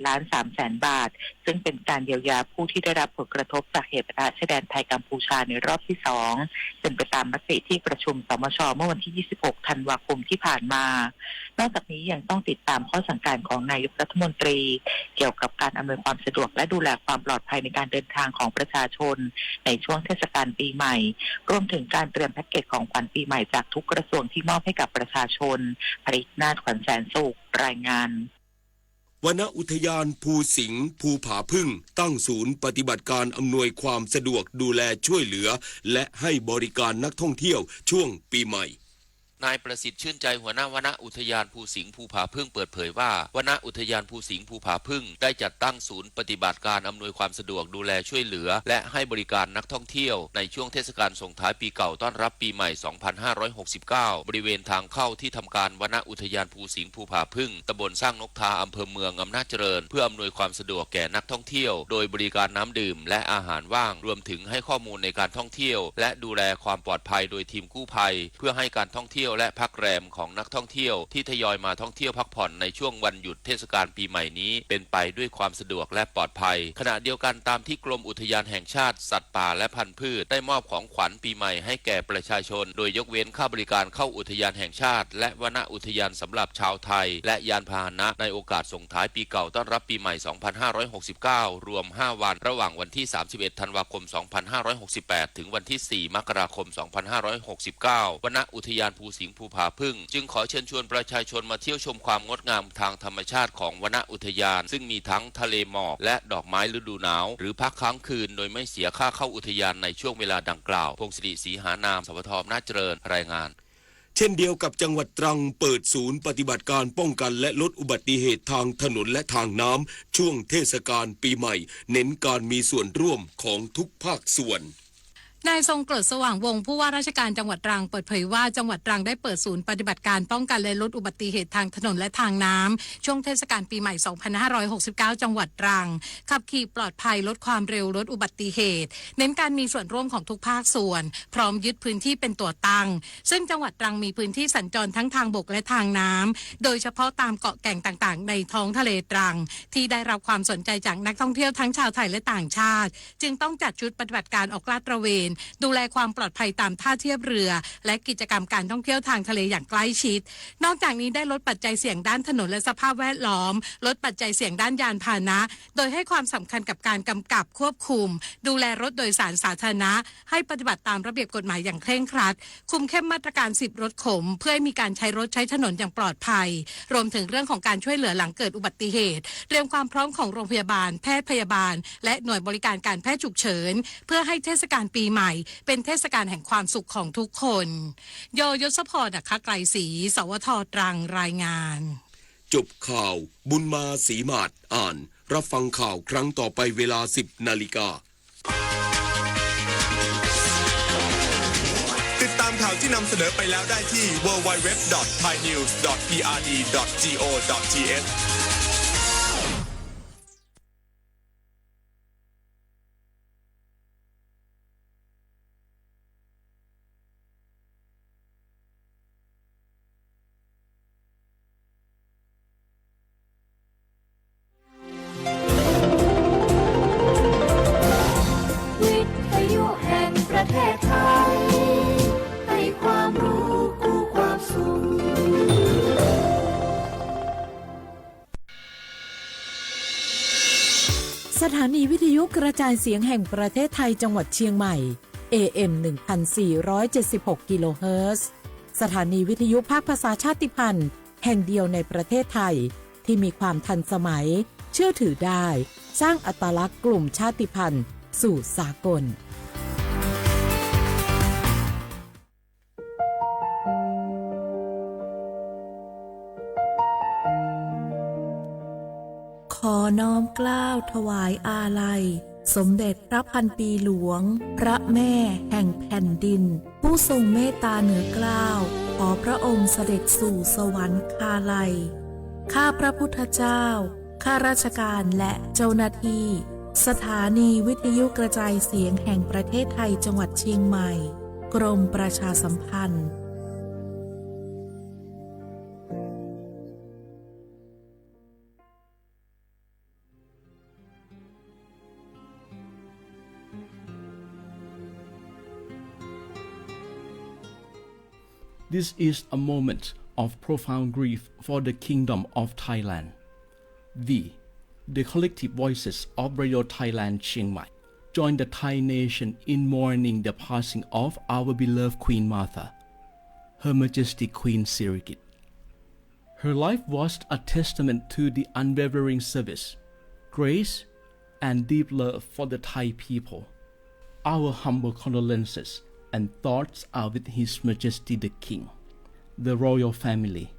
ล้านสามแสนบาท ซึ่งเป็นการเยียวยาผู้ที่ได้รับผลกระทบจากเหตุปะทะชายแดนไทยกัมพูชาในรอบที่สอง เป็นไปตามมติที่ประชุม สมช เมื่อวันที่ ยี่สิบหก ธันวาคมที่ผ่านมา นอกจากนี้ยังต้องติดตามข้อสั่งการของนายกรัฐมนตรี เกี่ยวกับการอำนวยความสะดวกและดูแลความปลอดภัยในการเดินทางของประชาชน ในช่วงเทศกาลปีใหม่ รวมถึงการเตรียมแพ็กเกจของขวัญปีใหม่จากทุกกระทรวงที่มอบให้กับประชาชน ผลิตนาถ ขวัญแสนสุข รายงาน วรรณอุทยานภูสิงห์ภูผาผึ้ง ตั้งศูนย์ปฏิบัติการอำนวยความสะดวกดูแลช่วยเหลือ และให้บริการนักท่องเที่ยวช่วงปีใหม่ นายประสิทธิ์ ชื่นใจ หัวหน้าวรรณอุทยานภูสิงห์ภูผาผึ้ง เปิดเผยว่า วรรณอุทยานภูสิงห์ภูผาผึ้ง ได้จัดตั้งศูนย์ปฏิบัติการอำนวยความสะดวกดูแลช่วยเหลือ และให้บริการนักท่องเที่ยว ในช่วงเทศกาลส่งท้ายปีเก่าต้อนรับปีใหม่ สองพันห้าร้อยหกสิบเก้า บริเวณทางเข้าที่ทำการวรรณอุทยานภูสิงห์ภูผาผึ้ง ตำบลสร้างนกทา อำเภอเมืองอำนาจเจริญ เพื่ออำนวยความสะดวกแก่นักท่องเที่ยว โดยบริการน้ำดื่มและอาหารว่าง รวมถึงให้ข้อมูลในการท่องเที่ยว และดูแลความปลอดภัยโดยทีมกู้ภัย เพื่อให้การท่องเที่ยวและพักแรมของนักท่องเที่ยวที่ทยอยมาท่องเที่ยวพักผ่อนในช่วงวันหยุดเทศกาลปีใหม่นี้ เป็นไปด้วยความสะดวกและปลอดภัย ขณะเดียวกันตามที่กรมอุทยานแห่งชาติสัตว์ป่าและพันธุ์พืช ได้มอบของขวัญปีใหม่ให้แก่ประชาชน โดยยกเว้นค่าบริการเข้าอุทยานแห่งชาติ และวรรณอุทยานสำหรับชาวไทย และยานพาหนะในโอกาสส่งท้ายปีเก่าต้อนรับปีใหม่ สองพันห้าร้อยหกสิบเก้า รวม ห้า วัน ระหว่างวันที่ สามสิบเอ็ด ธันวาคม สองพันห้าร้อยหกสิบแปด ถึงวันที่ สี่ มกราคม สองพันห้าร้อยหกสิบเก้า วรรณอุทยานภูสิงห์ภูผาผึ้ง จึงขอเชิญชวนประชาชนมาเที่ยวชมความงดงามทางธรรมชาติของวรรณอุทยาน ซึ่งมีทั้งทะเลหมอก และดอกไม้ฤดูหนาว หรือพักค้างคืนโดยไม่เสียค่าเข้าอุทยานในช่วงเวลาดังกล่าว พงศิริ ศรีหานาม สวท อำนาจเจริญ รายงาน เช่นเดียวกับจังหวัดตรัง เปิดศูนย์ปฏิบัติการป้องกันและลดอุบัติเหตุทางถนนและทางน้ำ ช่วงเทศกาลปีใหม่ เน้นการมีส่วนร่วมของทุกภาคส่วน นายทรงกรด สว่างวงศ์ ผู้ว่าราชการจังหวัดตรัง เปิดเผยว่า จังหวัดตรังได้เปิดศูนย์ปฏิบัติการป้องกันและลดอุบัติเหตุทางถนนและทางน้ำ ช่วงเทศกาลปีใหม่ สองพันห้าร้อยหกสิบเก้า จังหวัดตรัง ขับขี่ปลอดภัย ลดความเร็ว ลดอุบัติเหตุ เน้นการมีส่วนร่วมของทุกภาคส่วน พร้อมยึดพื้นที่เป็นตัวตั้ง ซึ่งจังหวัดตรังมีพื้นที่สัญจรทั้งทางบกและทางน้ำ โดยเฉพาะตามเกาะแก่งต่างๆ ในท้องทะเลตรัง ที่ได้รับความสนใจจากนักท่องเที่ยวทั้งชาวไทยและต่างชาติ จึงต้องจัดชุดปฏิบัติการออกลาดตระเวน ดูแลความปลอดภัยตามท่าเทียบเรือ และกิจกรรมการท่องเที่ยวทางทะเลอย่างใกล้ชิด นอกจากนี้ได้ลดปัจจัยเสี่ยงด้านถนนและสภาพแวดล้อม ลดปัจจัยเสี่ยงด้านยานพาหนะ โดยให้ความสำคัญกับการกำกับควบคุม ดูแลรถโดยสารสาธารณะ ให้ปฏิบัติตามระเบียบกฎหมายอย่างเคร่งครัด คุมเข้มมาตรการสิบรถขม เพื่อให้มีการใช้รถใช้ถนนอย่างปลอดภัย รวมถึงเรื่องของการช่วยเหลือหลังเกิดอุบัติเหตุ เตรียมความพร้อมของโรงพยาบาล แพทย์พยาบาล และหน่วยบริการการแพทย์ฉุกเฉิน เพื่อให้เทศกาลปีใหม่ เป็นเทศกาลแห่งความสุขของทุกคน ย ยศพร อัครไกรศรี สวท ตรัง รายงาน จบข่าว บุญมา ศรีหมาด อ่าน รับฟังข่าวครั้งต่อไปเวลา สิบนาฬิกา ติดตามข่าวที่นำเสนอไปแล้วได้ที่ ดับเบิลยู ดับเบิลยู ดับเบิลยู ดอท ไทยนิวส์ ดอท พีอาร์ดี ดอท จี โอ ดอท ที เอชสถานีวิทยุกระจายเสียงแห่งประเทศไทยจังหวัดเชียงใหม่ เอ เอ็ม หนึ่งพันสี่ร้อยเจ็ดสิบหก กิโลเฮิรตซ์ สถานีวิทยุภาคภาษาชาติพันธุ์แห่งเดียวในประเทศไทย ที่มีความทันสมัย เชื่อถือได้ สร้างอัตลักษณ์กลุ่มชาติพันธุ์สู่สากล ขอน้อมเกล้าถวายอาลัย สมเด็จพระพันปีหลวง พระแม่แห่งแผ่นดิน ผู้ทรงเมตตาเหนือเกล้า ขอพระองค์เสด็จสู่สวรรคาลัย ข้าพระพุทธเจ้า ข้าราชการและเจ้าหน้าที่ สถานีวิทยุกระจายเสียงแห่งประเทศไทยจังหวัดเชียงใหม่ กรมประชาสัมพันธ์ This is a moment of profound grief for the Kingdom of Thailand. We, the collective voices of Radio Thailand Chiang Mai, join the Thai nation in mourning the passing of our beloved Queen Mother, Her Majesty Queen Sirikit. Her life was a testament to the unwavering service, grace, and deep love for the Thai people. Our humble condolences and thoughts are with His Majesty the King, the royal family,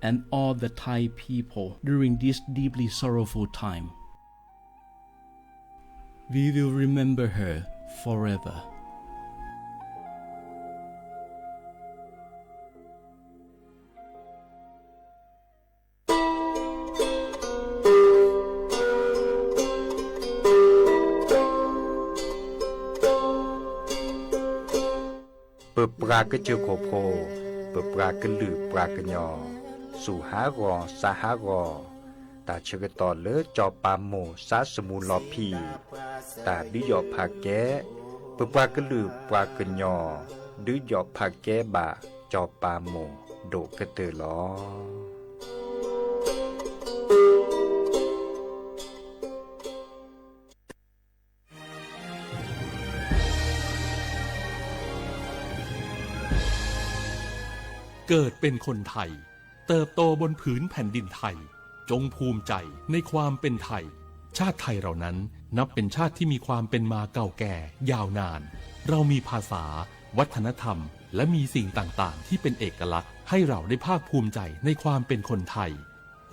and all the Thai people during this deeply sorrowful time. We will remember her forever. ပပှၤကစၢၢ်ခိၣ်ဖိ, ပပှၤကလုာ်ပှၤကညီ, စူၢ်ဟးဂီၤ စါဟးဂီၤ, တၢ်ဆၢကတီၢ်လၢစီၤပၤမိၢ်စါစမူလီၤဖံး, တၢ်ဒုးယီၣ်ဖးကဲ, ပပှၤကလုာ်ပှၤကညီ, ဒုးယီၣ်ဖးကဲဘၣ်စီၤပၤမိၢ်ဒိၣ်ကတၢၢ်လီၤ. เกิดเป็นคนไทย เติบโตบนผืนแผ่นดินไทย จงภูมิใจในความเป็นไทย ชาติไทยเรานั้นนับเป็นชาติที่มีความเป็นมาเก่าแก่ยาวนาน เรามีภาษา วัฒนธรรม และมีสิ่งต่างๆ ที่เป็นเอกลักษณ์ ให้เราได้ภาคภูมิใจในความเป็นคนไทย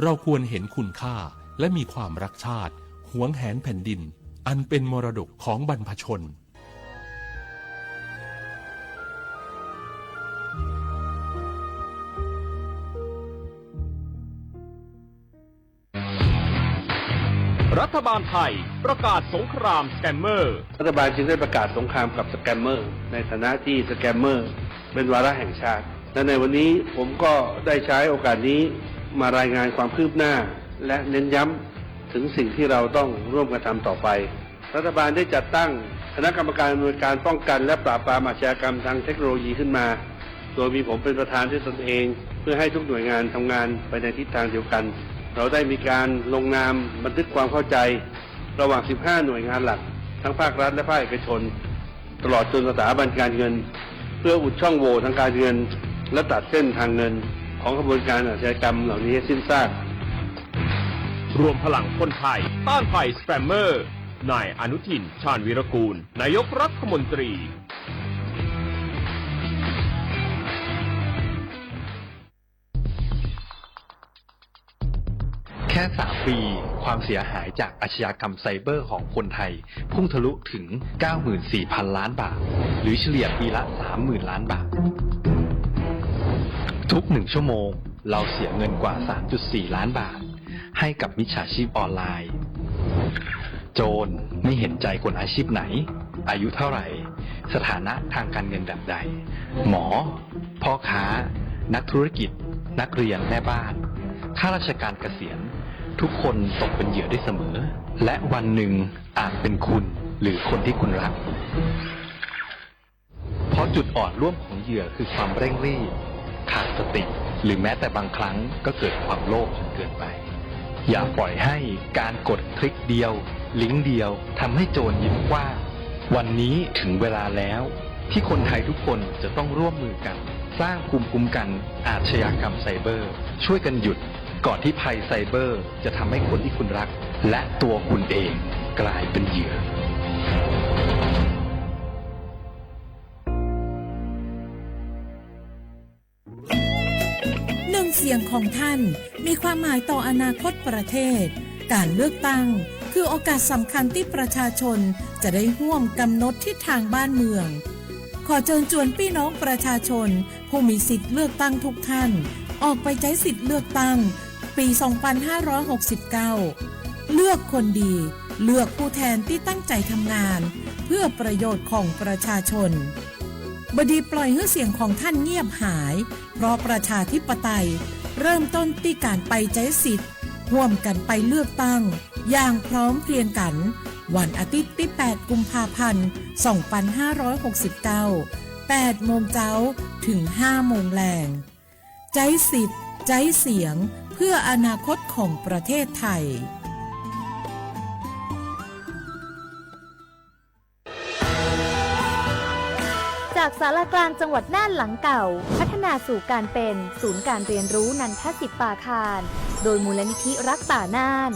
เราควรเห็นคุณค่า และมีความรักชาติ หวงแหนแผ่นดิน อันเป็นมรดกของบรรพชน รัฐบาลไทยประกาศสงครามสแกมเมอร์ รัฐบาลจึงได้ประกาศสงครามกับสแกมเมอร์ ในฐานะที่สแกมเมอร์เป็นวาระแห่งชาติ และในวันนี้ผมก็ได้ใช้โอกาสนี้มารายงานความคืบหน้า และเน้นย้ำถึงสิ่งที่เราต้องร่วมกันทำต่อไป รัฐบาลได้จัดตั้งคณะกรรมการอำนวยการป้องกันและปราบปรามอาชญากรรมทางเทคโนโลยีขึ้นมา โดยมีผมเป็นประธานด้วยตนเอง เพื่อให้ทุกหน่วยงานทำงานไปในทิศทางเดียวกัน เราได้มีการลงนามบันทึกความเข้าใจ ระหว่าง สิบห้า หน่วยงานหลัก ทั้งภาครัฐและภาคเอกชน ตลอดจนสถาบันการเงิน เพื่ออุดช่องโหว่ทางการเงิน และตัดเส้นทางเงิน ของขบวนการอาชญากรรมเหล่านี้ให้สิ้นซาก รวมพลังคนไทย ต้านภัยสแกมเมอร์ นายอนุทิน ชาญวีรกูล นายกรัฐมนตรี แค่ สาม ปี ความเสียหายจากอาชญากรรมไซเบอร์ของคนไทย พุ่งทะลุถึง เก้าหมื่นสี่พันล้านบาท หรือเฉลี่ยปีละ สามหมื่นล้านบาท ทุกหนึ่งชั่วโมง เราเสียเงินกว่า สามจุดสี่ล้านบาท ให้กับมิจฉาชีพออนไลน์ โจรไม่เห็นใจคนอาชีพไหน อายุเท่าไหร่ สถานะทางการเงินแบบใด หมอ พ่อค้า นักธุรกิจ นักเรียน แม่บ้าน ข้าราชการเกษียณ ทุกคนตกเป็นเหยื่อได้เสมอ และวันหนึ่งอาจเป็นคุณหรือคนที่คุณรัก เพราะจุดอ่อนร่วมของเหยื่อคือความเร่งรีบ ขาดสติ หรือแม้แต่บางครั้งก็เกิดความโลภจนเกินไป อย่าปล่อยให้การกดคลิกเดียว ลิงก์เดียว ทำให้โจรยิ้มกว้าง วันนี้ถึงเวลาแล้ว ที่คนไทยทุกคนจะต้องร่วมมือกัน สร้างภูมิคุ้มกันอาชญากรรมไซเบอร์ ช่วยกันหยุด ก่อนที่ภัยไซเบอร์จะทำให้คนที่คุณรัก และตัวคุณเองกลายเป็นเหยื่อ หนึ่งเสียงของท่านมีความหมายต่ออนาคตประเทศ การเลือกตั้งคือโอกาสสำคัญที่ประชาชนจะได้ร่วมกำหนดทิศทางบ้านเมือง ขอเชิญชวนพี่น้องประชาชนผู้มีสิทธิ์เลือกตั้งทุกท่าน ออกไปใช้สิทธิ์เลือกตั้งปี สองพันห้าร้อยหกสิบเก้า เลือกคนดี เลือกผู้แทนที่ตั้งใจทำงาน เพื่อประโยชน์ของประชาชน บ่ดีปล่อยหื้อเสียงของท่านเงียบหาย เพราะประชาธิปไตยเริ่มต้นที่การไปใช้สิทธิ์ ร่วมกันไปเลือกตั้ง อย่างพร้อมเพรียงกัน วันอาทิตย์ที่ แปด กุมภาพันธ์ สองพันห้าร้อยหกสิบเก้า แปดโมงเจ๊า ถึงห้าโมงแลง ใจ๊สิทธิ์ ใจ๊เสียง เพื่ออนาคตของประเทศไทย จากศาลากลางจังหวัดน่านหลังเก่า พัฒนาสู่การเป็นศูนย์การเรียนรู้นันทสิปปาคาร โดยมูลนิธิรักป่าน่าน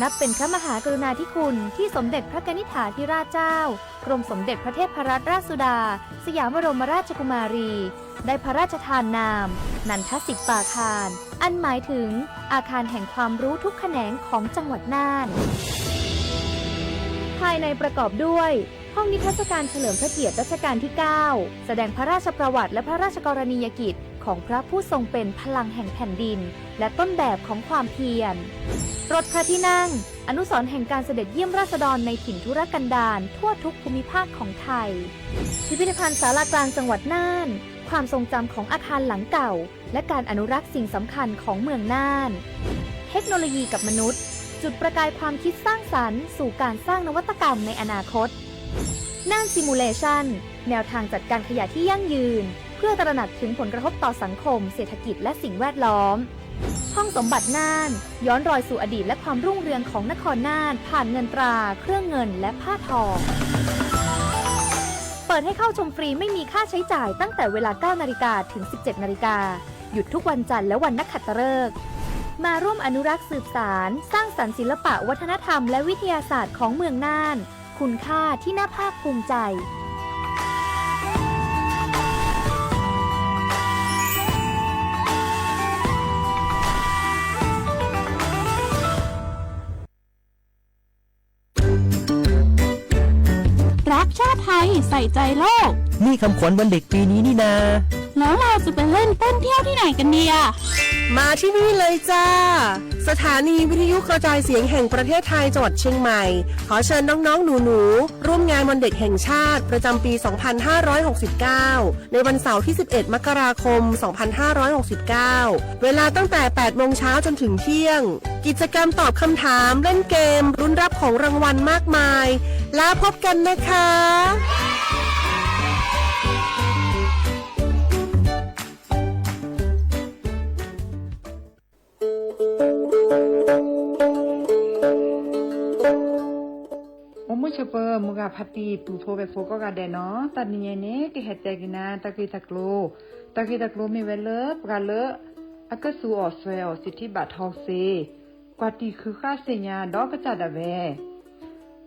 นับเป็นพระมหากรุณาธิคุณที่สมเด็จพระกนิษฐาธิราชเจ้า กรมสมเด็จพระเทพรัตนราชสุดา สยามบรมราชกุมารี ได้พระราชทานนาม นันทสิปปาคาร อันหมายถึงอาคารแห่งความรู้ทุกแขนงของจังหวัดน่าน ภายในประกอบด้วย ห้องนิทรรศการเฉลิมพระเกียรติรัชกาลที่ เก้า แสดงพระราชประวัติและพระราชกรณียกิจของพระผู้ทรงเป็นพลังแห่งแผ่นดิน และต้นแบบของความเพียร รถพระที่นั่ง อนุสรณ์แห่งการเสด็จเยี่ยมราษฎรในถิ่นทุรกันดารทั่วทุกภูมิภาคของไทย พิพิธภัณฑ์ศาลากลางจังหวัดน่าน ความทรงจำของอาคารหลังเก่า และการอนุรักษ์สิ่งสำคัญของเมืองน่าน เทคโนโลยีกับมนุษย์ จุดประกายความคิดสร้างสรรค์สู่การสร้างนวัตกรรมในอนาคต น่าน Simulation แนวทางจัดการขยะที่ยั่งยืน เพื่อตระหนักถึงผลกระทบต่อสังคม เศรษฐกิจ และสิ่งแวดล้อม ห้องสมบัติน่าน ย้อนรอยสู่อดีตและความรุ่งเรืองของนครน่าน ผ่านเงินตรา เครื่องเงิน และผ้าทอ เปิดให้เข้าชมฟรีไม่มีค่าใช้จ่ายตั้งแต่เวลา เก้านาฬิกา ถึง สิบเจ็ดนาฬิกา หยุดทุกวันจันทร์และวันนักขัตฤกษ์ มาร่วมอนุรักษ์สืบสาน สร้างสรรค์ศิลปะวัฒนธรรมและวิทยาศาสตร์ของเมืองน่าน คุณค่าที่น่าภาคภูมิใจ รักชาติไทย ใส่ใจโลก นี่คำขวัญวันเด็กปีนี้นี่นา แล้วเราจะไปเล่นเต้นเที่ยวที่ไหนกันดีอะ มาที่นี่เลยจ้า สถานีวิทยุกระจายเสียงแห่งประเทศไทยจังหวัดเชียงใหม่ ขอเชิญน้องๆหนูๆ ร่วมงานวันเด็กแห่งชาติประจำปี สองพันห้าร้อยหกสิบเก้า ในวันเสาร์ที่ สิบเอ็ดมกราคม สองพันห้าร้อยหกสิบเก้า เวลาตั้งแต่ แปดโมงเช้าจนถึงเที่ยง กิจกรรมตอบคำถาม เล่นเกม ลุ้นรับของรางวัลมากมาย แล้วพบกันนะคะ အိၣ်မုာ်ဆိးပၢၤ မုၢ်ဂၤဖါတံၢ် ပုၢ်ဖိဝဲၢ်ဖိကိးဂၤဒဲးနီၤ, တနံၤအံၤန့ၣ် ကဟဲတဲက့ၤနၤ တၢ်ဂ့ၢ်တၢ်ကျိၤ, တၢ်ဂ့ၢ်တၢ်ကျိၤမ့ၢ်ဝဲလၢ ပှၤလၢ အကစူးအီၣ်စွဲအီၣ်စံးထံဘၣ်ထီၣ်စ့ ကွၢ်တံၢ်ဃုာ်ဃာ်သ့ၣ်ညါဒီးကစၢ်ဒၣ်ဝဲ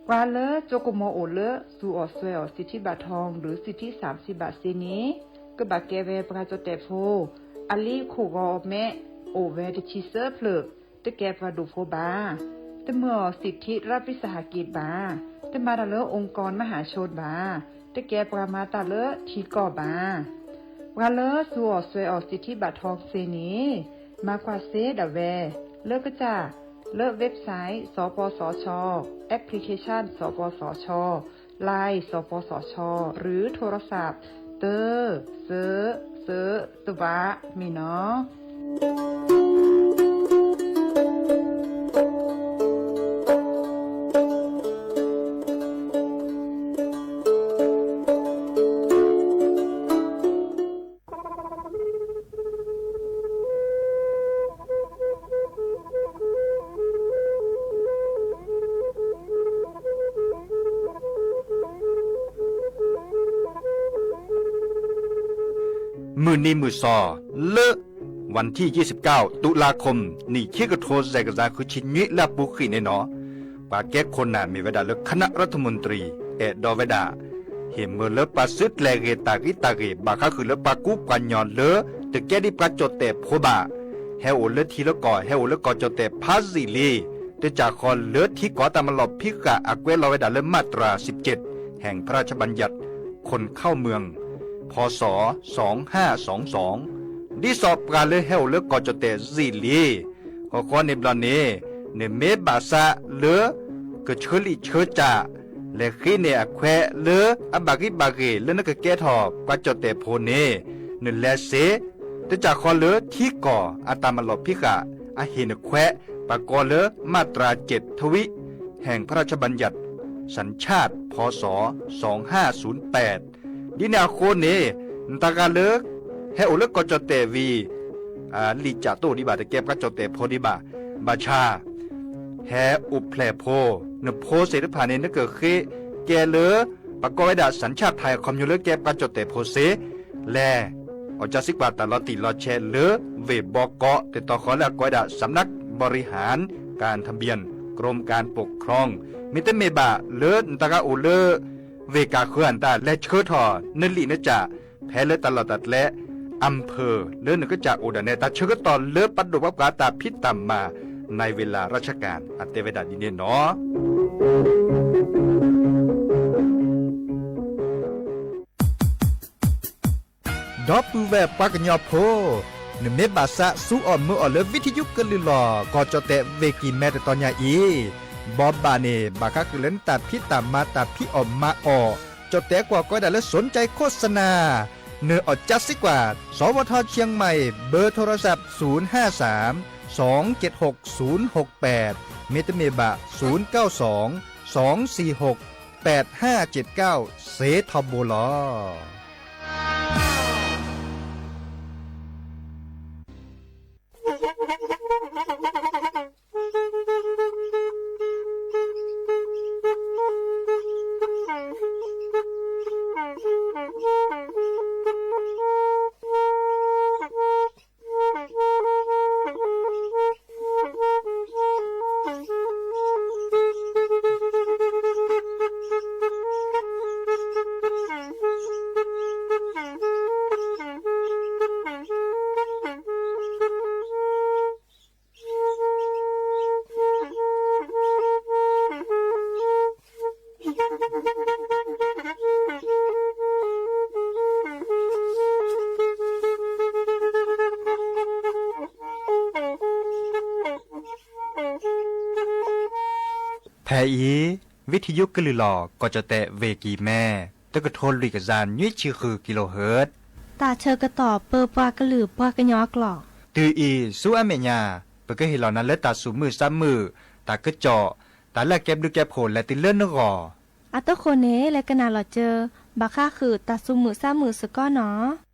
ပှၤလၢကၠိကမီၤအိၣ်လၢ စူးအီၣ်စွဲအီၣ်စံးထံဘၣ်ထီၣ် ဒီးစံးထံစၢ်စံးဘၣ်စ့န့ၣ် ကဘၣ်ကဲဝဲပှၤကၠိၣ်တဲၣ်ဖိ, အလံၤခိၣ်ဂီၤအမဲ အိၣ်ဝဲတဆံသၢဖျၢၣ်, တကဲပှၤဒိၣ်ဖိဘၣ်. တမၢအီၤစံးထံရးပ့ၤစဟကိဘၣ်. တမၤတၢ်လၢ องค์กรมหาชน ဘၣ်. တကဲပှၤမၤတၢ်လၢထံကီၢ်ဘၣ်. ပှၤလၢစူးအီၣ်စွဲအီၣ်စံးထံဘၣ်ထီၣ်စ့န့ၣ် မၤကွၢ်စ့ဒၣ်ဝဲ လၢကစၢ် လၢ website สปสช, application สปสช, Line สปสช หรือโทรศัพท์ တၢ စၢ စၢ တဝး မ့ၢ်နီၤ. မုၢ်နံၤမုၢ်စီၤ လၢ วันที่ยี่สิบเก้า ตุลาคม နံၣ်ခံကထိ စဲးကစၢ်ဃုဆံနွံ လၢအပူၤကွံာ်န့ၣ်နီၤ, ပှၤကဲခိၣ်နၢ်မ့ၢ်ဝဲဒၣ်လၢ คณะรัฐมนตรี အဲၣ်ဒိးဝဲဒၣ် ဟ့ၣ်မၢလၢပှၤစုကျဲၤဂ့ၤတၢ်ဂံၢ်တၢ်ဂ့ၤ ဘၣ်ဃးဃုာ်လၢပှၤကူပှၤညီလၢ တကဲဒ်ပှၤကၠိၣ်တဲၣ်ဖိဘၣ်, ဟဲအိၣ်လၢထံလၢကီၢ် ဟဲအိၣ်လၢကီၢ်ကၠိၣ်တဲၣ်ဖးယံာ်လံ, တစၢ်ဃီၤလၢထံကီၢ်တၢ်မၤလီၢ်ဖံးဃာ်အကွဲးလီၤဝဲဒၣ်လၢ มาตราสิบเจ็ด แห่งพระราชบัญญัติ คนเข้าเมือง พ.ศ. สองห้าสองสอง ဒ်သိးပှၤလၢဟဲအိၣ်လၢကီၢ်ကၠီၣ်တဲၣ်ယံာ်လံ ဃီဃီန့ၣ်ဘျီန့ၣ် နမ့ၢ်ဘၣ်ဆၣ်လၢ ကဆၢလံာ်ဆၢစၢ် လဲၤဃ့န့ၢ်အခွဲးလၢအဘၣ်ဂံၢ်ဘၣ်ဂ့ၤလၢနကကဲထီၣ်ပှၤကၠီၣ်တဲၣ်ဖိန့ၣ် နလဲၤစ့ တစၢ်ဃီၤလၢထံကီၢ်အတၢ်မၤလီၢ်ဖံးဃာ်အဟ့ၣ်နခွဲး ပှၤကိးလၢ มาตราเจ็ด ทวี แห่งพระราชบัญญัติ สัญชาติ พ.ศ. สองห้าศูนย์แปด ဒ်န့ၣ်အဃိန့ၣ် နတၢ်ဂၤလၢ ဟဲအိၣ်လၢကီၢ်ကၠီၣ်တဲၣ်ဝံၤ လံာ်ကၠးတအိၣ်ဒံးဘၣ်, တကဲပှၤကၠီၣ်တဲၣ်ဖိဒံးဘၣ်. ဘၣ်ဆၣ် ဟဲအိၣ်ဖျဲၣ်ဖိ, နဖိစ့ၢ်တဖၣ်န့ၣ် နကဃ့ကဲလၢ ပကိးဝဲဒၣ် สัญชาติไทย အခီပညီလၢကဲပှၤကၠီၣ်တဲၣ်ဖိစ့ၢ်, လဲၤ အီၣ်ကၢစံကွၢ်တၢ်လီၤတံၢ်လီၤဆဲးလၢ ဝ့ၢ်ဘီကီး တတီၤဃီလၢအကိးဝဲဒၣ် สำนักบริหารการทะเบียน กรมการปกครอง. မ့တမ့ၢ်ဘၣ်လၢနတၢ်ဂၤအိၣ်လၢ ဝ့ၢ်ကၢ်ဃၢၤ နတၢ်လဲၤဆှၢထီၣ် နလံာ်နကၠး ဖဲလၢတၢ်လီၢ်တၢ်ကျဲ อำเภอ လၢနကစၢ်အိၣ်ဒၣ်နဲ တၢ်ဆၢကတီၢ်လၢပဒိၣ်ပှၤပှၤတၢ်ဖံးတၢ်မၤ ในเวลาราชการ အတဲဝဲဒၣ်ဒ်န့ၣ်နီၤ. ဒီပုၢ်ဝဲၢ်ပှၤကညီဖိ, နမ့ၢ်ဘၣ်သးစူၤအီၣ်မုာ်အီၣ်လၢ ဝံထယုကလုၢ်လီၢ် ကီၢ်ကၠီၣ်တဲၣ်ဝ့ၢ်ကံၢ်မဲ တတီၤညါအံၤ, ဘီဘၣ်န့ၣ် ဘၣ်ဃးဃုာ်လၢနတၢ်ဖံးတၢ်မၤတၢ်ဖံးအီၣ်မၤအီၣ်, ကၠီၣ်တဲၣ်ကွၢ်ကိးဝဲဒၣ်လၢ สนใจโฆษณา နအီၣ်ကၢစံကွၢ် สวท เชียงใหม่ เบอร์โทรศัพท์ ศูนย์ห้าสาม สองเจ็ดหก ศูนย์หกแปด မ့တမ့ၢ်ဘၣ် ศูนย์เก้าสอง สองสี่หก แปดห้าเจ็ดเก้า စ့ထီဘိလီၤ. ဖဲအံၤ ဝံထယုကလုၢ်လီၢ် ကီၢ်ကၠီၣ်တဲၣ်ဝ့ၢ်ကံၢ်မဲ တကထိလွံၢ်ကယၤနွံဆံဃုကံလိဟၢၣ် တၢ်ဆၢကတီၢ်ပၢပှၤကလုာ်ပှၤကညီအကျိာ်, တုၤအံၤ ဆူအမဲာ်ညါ ပကဟ့ၣ်လီၤနၤလၢတၢ်သူၣ်မုာ်သးမုာ်, တၢ်ကစီၣ်, တၢ်လၢအကဲဘျုးကဲဖှိၣ်လဲၤတုၤလၢနဂီၢ်. အတဃိန့ၣ် လဲၤကနၣ်လီၤစၢၤ ဘၣ်ဃးဃုာ်တၢ်သူၣ်မုာ်သးမုာ်စ့ၢ်ကီးနီၤ.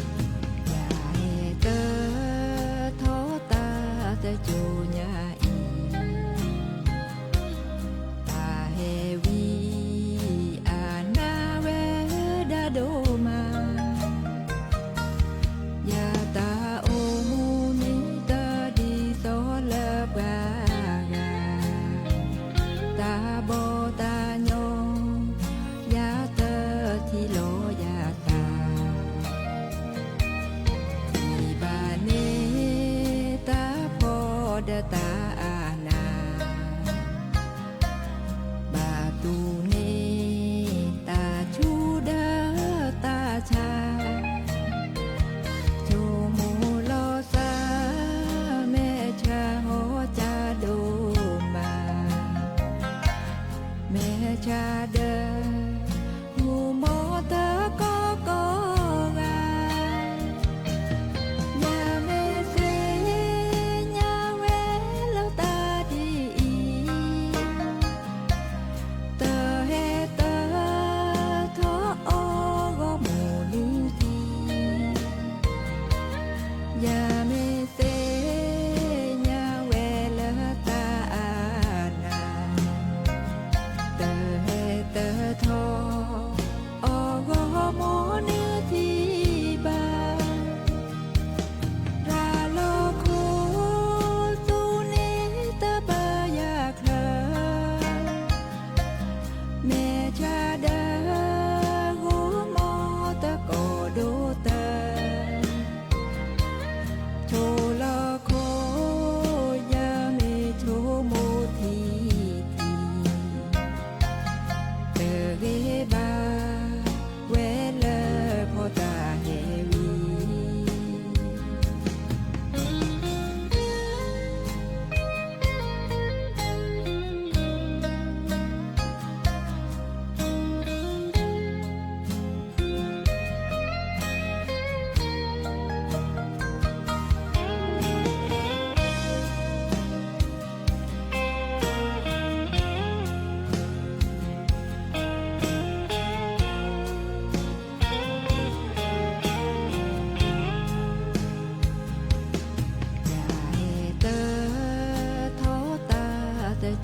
ယဟဲတထီၣ်တၢ်တကၠိညါအံၤ တၢ်ဟဲဝံအနၢ်ဝဲဒၣ်ဒိၣ်မး, ယတၢ်အိၣ်မူန့ၣ်တဒ်သိးလၢပှၤဂၤ, တၢ်ဘီၣ်တၢ်ညီ ယတထံၣ်လီၤယသး, ထံၣ်ဘၣ်န့ၣ်တၢ်ဖှီၣ်ဒီးတၢ်အနၢ် ဘၣ်တူၢ်န့ၢ်တၢ်ဆူၣ်ဒီးတၢ်ဆါ, ဆိကမိၣ်လီၤသး မဲာ်ဆှးဟီၣ်ကၠၢဒိၣ်မး, မဲာ်ဆှးဒီး မူမီၢ်တကီကီဂၤ, ယမ့ၢ်သ့ၣ်ညါဝဲလၢတၢ်ဒ်အံၤ, တဟဲတထီၣ်အီၤဂီၢ်မုၢ်နုၤထံ, ယမ့ၢ်သ့ၣ်ညါဝဲလၢတၢ်အနၢ်, တဟဲတ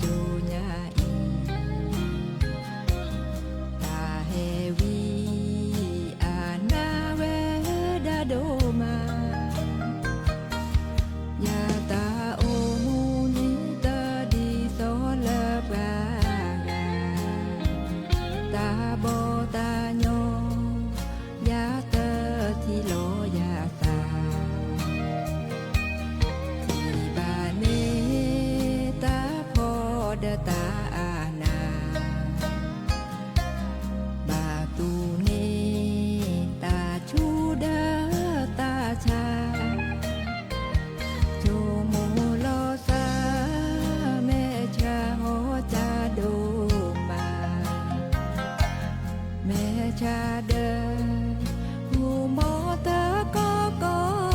ကၠိညါအံၤ တၢ်ဟဲဝံၤအနၢ်ဝဲဒၣ်ဒိၣ်မး, ယတၢ်အိၣ်မူနံၤတဒ်သိးလၢပှၤဂၤ, တၢ်ဘီၣ်တၢ်ညီ ယတထံၣ်လီၤယသး, ထံၣ်ဘၣ်န့ၢ်တၢ်ဖှီၣ်ဒီးတၢ်အၢၣ်နာ်, ဘၣ်တူၢ်န့ၢ်တၢ်ဆူၣ်ဒီးတၢ်ဆါ, ဆိကမိၣ်လီၤသး မဲာ်ဆှးဟီၣ်တၢ်ဒိၣ်မး, မဲာ်ဆှးဒီး ဂီၤမီၢ်တကီၢ်ကီၢ်ဂၤ,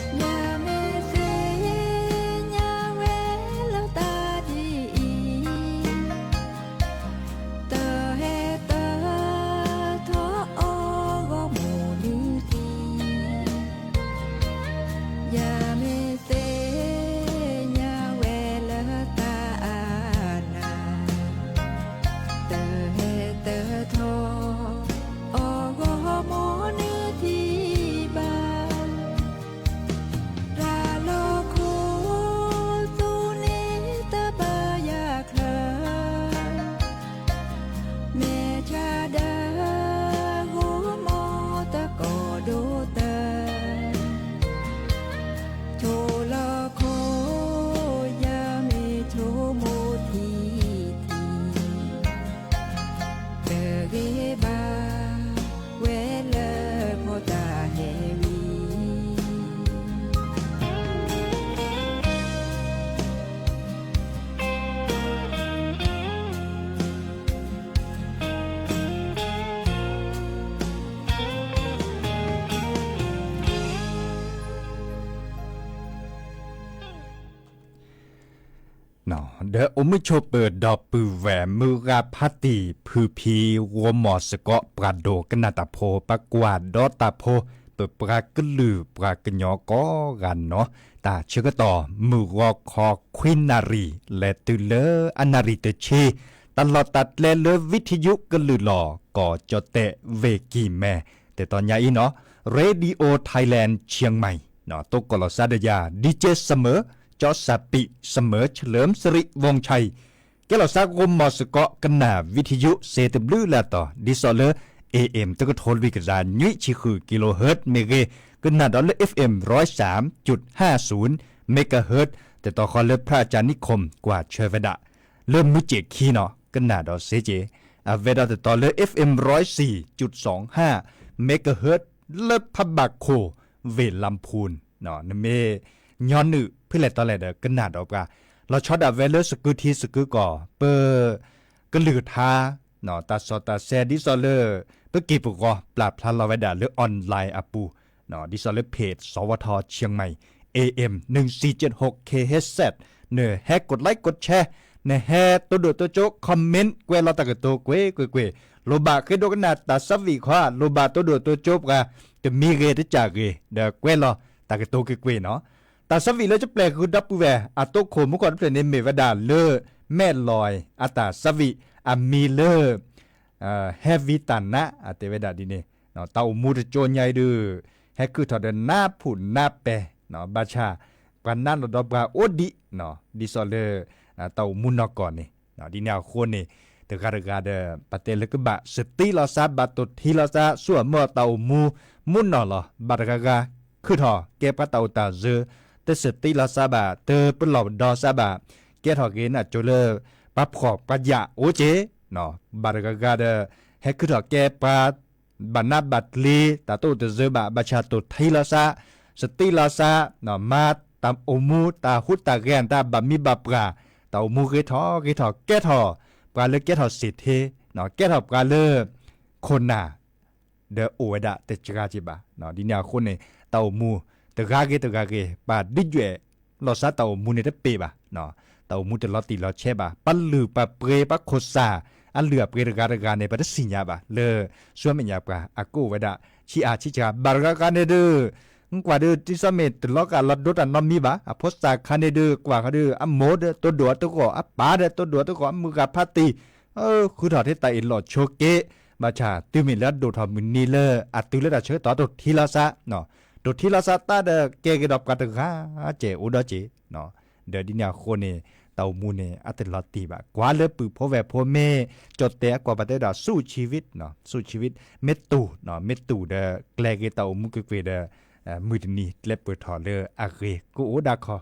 ယမ့ၢ်သ့ၣ်ညါဝဲလၢတၢ်ဒ်အံၤ, တဟဲတၢထီၣ်အီၤဂီၢ်မုၢ်နုၤထံး, ယမ့ၢ်သ့ၣ်ညါဝဲလၢတၢ်အၢၣ်နာ်, တဟဲတၢထီၣ်အီၤဂီၢ်မုၢ်နုၤထံးဘၣ်, တၢ်လီၢ်ခိၣ်သူန့ၣ်တဘၣ်ယၤချၢ, မဲာ်ဆှးဒီး ဂီၤမီၢ်တကီၢ်ဒိၣ်တၢ်, ဆိလီၢ်ခိၣ် ယမ့ၢ်ဆိကမိၣ်ထံထံး, တဂ့ၤဘၣ်ဝဲလၢဖိတၢ်ဟဲဝံၤ ဒီးအိၣ်မုာ်ဆိးပၢၤဒီပုၢ်ဝဲၢ်မုၢ်ဂၤဖးတံၢ်ဖုဖံ ဂီၤမီၢ်စ့ၢ်ကီး ပှၤဒိကနၣ်တၢ်ဖိ ပှၤကွၢ်ဒီးတၢ်ဖိ ပပှၤကလုာ်ပှၤကညီကိးဂၤနီၢ်, တၢ်ဆၢကတီၢ်မုၢ်ဂီၤခီခွံနၣ်ရံၣ် လဲၤတုၤလၢအနၣ်ရံၣ်တဆံ, တၢ်လီၢ်တၢ်ကျဲလၢ ဝံထယုကလုၢ်လီၤ ကီၢ်ကၠီၣ်တဲၣ် ဝ့ၢ်ကံၢ်မဲ, တတီၤညါအံၤနီၢ် Radio Thailand Chiang Mai နီၢ် တိကိၣ်လီၤစါဒီးယၤ DJ Summer ကၠီစၢ်ပံး Summer เฉลิมสิริวงศ์ชัย ကဲလီၤစါဂီၤမီၢ်စ့ၢ်ကီး ကနၣ်ဝံထယုစ့တဘျုးလၢအတီၤ ဒ်သိးလၢ A M တကထိလွံၢ်ကယၤနွံဆံဃု kilohertz မ့ၢ်ဂ့ၤ, ကနၣ်ဒီးလၢ F M ร้อยสามจุดห้าศูนย์ megahertz တတီၤဃီလၢ พระอาจารย์นิคม ကွၢ်ဆၢဝဲဒၣ် လၢမုၢ်စ့ၢ်ခံနီၢ် ကနၣ်ဒီးစ့က့ၤ, အဝဲဒၣ်တတီၤလၢ F M ร้อยสี่จุดสองห้า megahertz လၢဖးဘၣ်ခိၣ် ဝ့ၢ်လါဖူၣ်, နမ့ၢ်ညီနုၢ်ဖဲလဲၣ်တီလဲၣ်ဒီး ကနၣ်ဒီးပှၤ, လီၤဆီဒၣ်ဝဲလၢစကုထံစကုကီၢ် ပကလုၢ်ကထါ တၢ်စီတၢ်ဆဲ ဒ်သိးလၢ ပက့ၢ်ပဂီၤ ပျၢ်ဖျါလီၤဝဲဒၣ်လၢ online အပူၤ, ဒ်သိးလၢ page စဝထ Chiang Mai, A M หนึ่งสี่เจ็ดหก K H Z နဟဲ กดไลค์ กดแชร์, နဟဲတိၢ်ဒိၣ်တိၢ်ကၠိ comment ကွဲးလီၤတၢ်ကတိၤကွ့ၢ်ကွ့ၢ်ကွ့ၢ်, လိၣ်ဘၣ်ဃ့ဒိကနၣ်တၢ်သးဝံၣ်ခီ လိၣ်ဘၣ်တိၢ်ဒိၣ်တိၢ်ကၠိပှၤ တမံၤဂ့ၤတစၢ်ဂ့ၤ ဒီးကွဲးလီၤတၢ်ကတိၤကွ့ၢ်ကွ့ၢ်နီၢ်. တၢ်သးဝံၣ်လၢယပျဲၢ်ဃုာ်ဒီပုၢ်ဝဲၢ် အတိခိၣ်မူခိၣ်တဖျၢၣ်န့ၣ် မ့ၢ်ဝဲဒၣ်လၢ မဲၢ်လီၤအတၢ်သးဝံၣ် အမံၤလၢ ဟဲဝံတၢ်နး အတဲဝဲဒၣ်ဒ်န့ၣ်, တၢ်အိၣ်မူတကၠိညါအံၤဒုး ဟဲခုၣ်ထီၣ်ဒီးနါဖှူၣ်နါပဲာ်, ဘၣ်ဆၣ် ပှၤနးနီၢ်ဒီးပှၤအိၣ်ဒံး, ဒ်သိးလၢ တၢ်အိၣ်မူနီၢ်ကီၢ်န့ၣ်, ဒ်န့ၣ်အဃိန့ၣ် တဂၤတဂၤဒီး ပတဲလၢကဘၣ်စတံလီၤစါ ဘၣ်တိၢ်ထံလီၤစါ ဆူအမုၢ်အတၢ်အိၣ်မူ မူနီၢ်လီၤ. ဘၣ်တဂၤဂၤ ခုၣ်ထီၣ်ကဲပှၤတၢ်အိၣ်တၢ်စၢၤ, တစတံလီၤစါဘၣ်, တပလီၢ်ပဒီစါဘၣ်, ကဲထီၣ်က့ၤနၢ်ကၠိလၢ ပှၤဖှီၣ်ပှၤယာ်အိၣ်က့ၤ, ဘၣ်တဂၤဂၤဒီး ဟဲခုၣ်ထီၣ်ကဲပှၤ ဘၣ်နးဘၣ်ကျ့ၤ တၢ်တအိၣ်တစၢၤဘၣ်, ဘၣ်ဆၣ်တိၢ်ထံလီၤစါ, စတံလီၤစါ, မၤတၢ်အိၣ်မူတၢ်ဟူးတၢ်ဂဲၤ တၢ်ဘၣ်မံဘၣ်ပှၢ်, တၢ်အိၣ်မူဂ့ၤထီၣ်ဂ့ၤထီၣ် ကဲထီၣ်ပှၤလၢကဲထီၣ်စ့ၢ်ထ့, ကဲထီၣ်ပှၤလၢ ခိၣ်နၢ် ဒီးအိၣ်ဝဲဒၣ်တစှၤက့ၤဘၣ်. ဒ်န့ၣ်အဃိန့ၣ် တၢ်အိၣ်မူ တဂၤဂ့ၤတဂၤဂ့ၤ ပာ်ဒုးယွဲၣ်လီၤစါတၢ်အိၣ်မူန့ၣ်တပ့ၢ်ဘၣ်. တၢ်အိၣ်မူတလီၤတံၢ်လီၤဆဲးဘၣ်. ပှၤလုၢ်ပှၤပှ့ၤ ပှၤခိၣ်စၢ် အလုၢ်အပှ့ၤတဂၤတဂၤန့ၣ် ပတသ့ၣ်ညါဘၣ် လၢ ဆူမဲာ်ညါပှၤအကအိၣ်ဝဲဒၣ် ဆံးအါဆံးစှၤ ဘၣ်တဂၤဂၤန့ၣ်ဒုး ကွၢ်ဒုး ဒ်သိးမ့ၢ်တလီၤဂာ်လီၤဒိတၢ်နီတမံၤဘၣ်, အဖိစၢ်ခါန့ၣ်ဒုး ကွၢ်ဃီဒုး အမိၢ်ဒီးတိၢ်ဒိၣ်အတဂီၢ်, အပၢ်ဒီးတိၢ်ဒိၣ်အတဂီၢ်, အမုၢ်ဂၤဖးတံၢ်, ဃုထီၣ်ထဲတၢ်အ့ၣ်လိာ်ဆိးက့, ဘၣ်ဆၣ်တုၤမ့ၢ်လၢအဒိၣ်ထီၣ်မုၢ်နံၤလၢအတုၤလၢတၢ်ဆၢကတီၢ်တိၢ်ထံလီၤစး, တိၢ်ထံလီၤစးတၢ်ဒီးကဲက့ၤဒီးပှၤတဂၤကဲအိၣ်ဒီးက့ၤ, ဒီးဒ်န့ၣ်အဃိန့ၣ် တၢ်အိၣ်မူန့ၣ် အတလီၤတံၢ်ဘၣ်. ကွၢ်လၢပုၢ်ဖိဝဲၢ်ဖိမ့ၢ် ကၠီၣ်တဲၣ်အကွၢ်ပှၤတဲဝဲဒၣ် ဆူၣ်ဆံဝံၣ်, ဆူၣ်ဆံဝံၣ် မ့ၢ်တူၢ်, မ့ၢ်တူၢ်ဒီး ကျဲၤက့ၤတၢ်အိၣ်မူကွ့ၢ်ကွ့ၢ်ဒီး မုၢ်တနံၤကျဲပၢၢ်ထီၣ်လၢအဂ့ၤ ကအိၣ်ဒၣ်ခီ,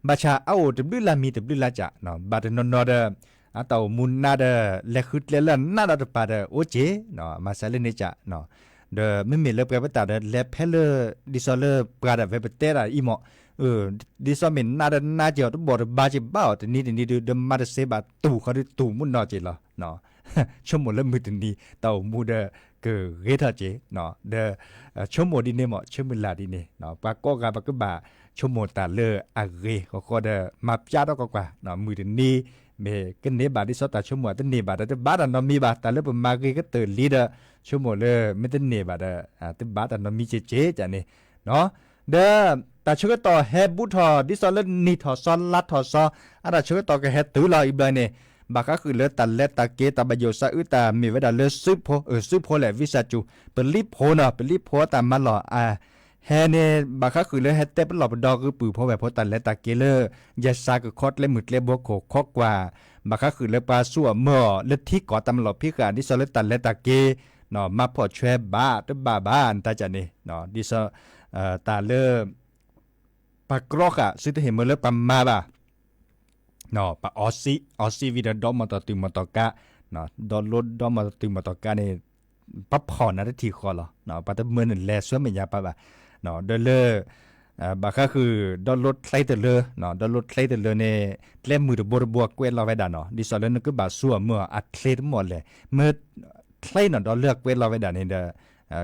ဘၣ်ဆၣ်အအိၣ်တဘျုးလါမံၤတဘျုးလါကၠး, ဘၣ်တနီၤနီၤဒီး အတၢ်အိၣ်မူနါဒီး လဲၤဃုကျဲလၢအနးဒီးတပၤဒီးအိၣ်က့ၤ, မၤစၢၤလၢန့ၣ်ကၠး, ဒီးမ့မ့ၢ်လၢပှဲၤပတၢ်ဒီး လဲၤဖဲလၢ ဒ်သိးလၢပှၤဒၣ်ဝဲပတဲဒၣ်အံၤမး, ဒ်သိးမ့ၢ်နါဒီးနါက့ၤအီၤ တဘီၣ်တဘါက့ၤဘၣ်အီၤ တနံၤတနံၤဒုး ဒီးမၤတစဲးဘၣ်တူၢ်ဃီဒုးတူၢ်မုၢ်နီၢ်က့ၤလီၤ. ဆိကမိၣ်လၢမုၢ်တနံၤ တၢ်အိၣ်မူဒီး ကဂ့ၤထီၣ်က့ၤ, ဒီး ဆိကမိၣ်ဒ်န့ၣ်မး ဆိကမိၣ်လၢဒ်န့ၣ်, ပှၤကိးဂၤပကဘၣ်ဆိကမိၣ်တၢ်လၢအဂ့ၤဃီဃီဒီး မၤပျါထီၣ်ကွၢ်ကွၢ်, မုၢ်တနံၤ မ့ၢ်ကန့ၢ်ဘၣ်ဒ်သိးတၢ်ဆိကမိၣ် တန့ၢ်ဘၣ်ဒီး တဘၣ်တၢ်နီတမံၤဘၣ်, တၢ်လၢပမၤဂ့ၤကတၢၢ်လံဒီး ဆိကမိၣ်လၢမ့ၢ်တန့ၢ်ဘၣ်ဒီး တဘၣ်တၢ်နီတမံၤက့ၤက့ၤန့ၣ်, ဒီး တၢ်ဆၢကတီၢ်ဟဲဘူးထီၣ်ဒ်သိးလၢနံၣ်ထီၣ်စီလါထီၣ်စီ အတၢ်ဆၢကတီၢ်ကဟဲတုၤလီၤအံၤဘျီန့ၣ်, ဘၣ်ဃးဃုာ်လၢတၢ်လဲၤတၢ်က့ၤ တၢ်ဘၣ်ယိၣ်စးအုး တၢ်မ့ၢ်ဝဲဒၣ်လၢစုဖိ, စုဖိလဲၣ် ဝံစၢ်စူၢ် ပလံၤဖိနီၤ ပလံၤဖိတၢ်မၤလီၢ် ဟဲန့ၣ် ဘၣ်ဃးဃုာ်လၢဟဲတဲပလီၢ်ပဒီဂုာ်ပုၢ်ဖိဝဲၢ်ဖိတၢ်လဲၤတၢ်က့ၤလၢ ယဲၢ်စးကခီကျဲမုၢ်ကျဲဘိခိၣ်ခီကွၢ်, ဘၣ်ဃးဃုာ်လၢပှၤဆူၣ်အမၢအီၤ လၢထံကီၢ်တၢ်မၤလီၢ်ဖံးဃာ် ဒ်သိးလၢတၢ်လဲၤတၢ်က့ၤ မၤဖှီၣ်ဆွဲဘၣ်တဘၣ်ဘၣ် နတၢ်ကၢ်န့ၣ်, ဒ်သိး တၢ်လၢ ပှၤကြီဃာ် စုတဟ့ၣ်မၢလၢပှၤမၤဘၣ် ပှၤအီစံး အီစံးဝံၤဒီး ဒီမီၢ်တီၢ်တုၤမီၢ်တီၢ်ကါ, ဒီလိဒီမီၢ်တီၢ်တုၤမီၢ်တီၢ်ကါန့ၣ် ပှၤဖီၣ်နၤတထံၣ်ဃီလီၤ. ပှၤတမၢနလဲၤဆှၢမဲာ်ညါပှၤဘၣ်. ဒီးလၢ ဘၣ်ဃးဃုာ် ဒီလိချဲတလၢ, ဒီလိချဲတလၢန့ၣ် ကျဲမုၢ်တဘိတဘိအကွဲးလီၤဝဲဒၣ်နီၤ ဒ်သိးလၢနကဘၣ်ဆူၣ်အမၢအီၤ အချဲတမီၢ်လဲၣ်, မ့ၢ်ချဲနီၤ ဒီလၢအကွဲးလီၤဝဲဒၣ်န့ၣ်ဒီး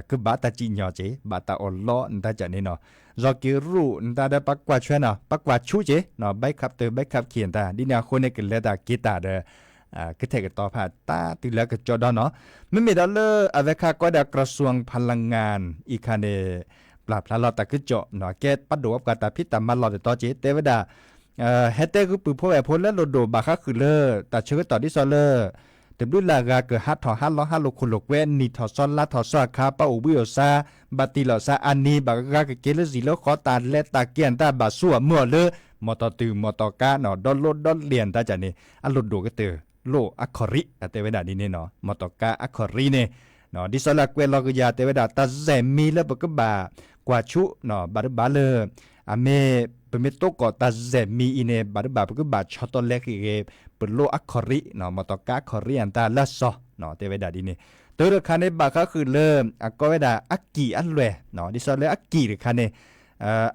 ကဘၣ်တၢ်စံၣ်ညီၣ်က့ၤ ဘၣ်တၢ်အီၣ်လီနတၢ်ကၢ်န့ၣ်နီၤ, စီၤက့ၤရူၢ် နတၢ်ဒီးပှၤကွၢ်ဆွဲနီၤ ပှၤကွၢ်ဆူၣ်က့ၤ ဘဲခးတၢၢ် ဘဲခးခံ နတၢ် ဒ်န့ၣ်အဃိန့ၣ် ကလဲၤတၢ်က့ၤတၢ်ဒီး ကထဲးကတီၤဖးတၢ်တုၤလၢကကၠီဒီနီၤ, မ့မ့ၢ်ဒီးလၢအဝဲခါကိးဒၣ် กระทรวงพลังงาน အံၤခါန့ၣ် ပျၢ်ဖျါလီၤတၢ်ကစီၣ် ကဲပာ်ဒိၣ်ပှၤတၢ်ဖံးတၢ်မၤလီၢ်တတီၤက့ၤ တဲဝဲဒၣ် ဟဲတဲဂုာ်ပုၢ်ဖိဝဲၢ်ဖိလၢလိၣ်ဒိၣ်ဘၣ်ဃးဃုာ်လၢ တၢ်ဆၢကတီၢ်ဒ်သိးလၢ တဘျုးလၢ်ဂၤကဟးထီၣ်ဟးလီၤဟးလိာ်ခိၣ်လိာ်ကွဲ နံၣ်ထီၣ်စီလါထီၣ်စီအခါ ပှၤအိၣ်ဘှံးအိၣ်ဆါ ဘၣ်တံၢ်လီၤစါအါနံၤ ဘၣ်ဂၤကက့ၤလၢစံာ်လၢဃီ တၢ်လဲၤတၢ်က့ၤအတၢ်ဘၣ်ဆူၣ်အမၢအီၤလၢ မီၢ်တီၢ်တုၤမီၢ်တီၢ်ကါနီၤ ဒီလိဒီလ့ၣ်နတၢ်ကၢ်န့ၣ် အလိၣ်ဒိၣ်ကတၢၢ် လိၣ်အခီၣ်ရံး အတဲဝဲဒၣ်ဒ်န့ၣ်နီၤ မီၢ်တီၢ်ကါအခီၣ်ရံးန့ၣ် ဒ်သိးလၢအကွဲးလီၤကယၤတဲဝဲဒၣ် တၢ်စဲးမံၤလၢပကဘၣ်ကွၢ်ဆူၣ် ဘၣ်တဘၣ်လၢ အမ့ၢ် ပမ့ၢ်တိကီၢ်တၢ်စဲးမံၤအံၤန့ၣ် ဘၣ်တဘၣ်ပကဘၣ်ဆီတလဲဃ့ၢ်ဂ့ၤ ပလိၣ်အခီၣ်ရံး မီၢ်တီၢ်ကါအခီၣ်ရံးအတၢ်လၢအစီၤ တဲဝဲဒၣ်ဒ်န့ၣ် တၢ်တခါန့ၣ် ဘၣ်ဃးဃုာ်လၢ အကိးဝဲဒၣ်အကံၣ်အလွဲၢ် ဒ်သိးလၢအကံၣ်တခါန့ၣ်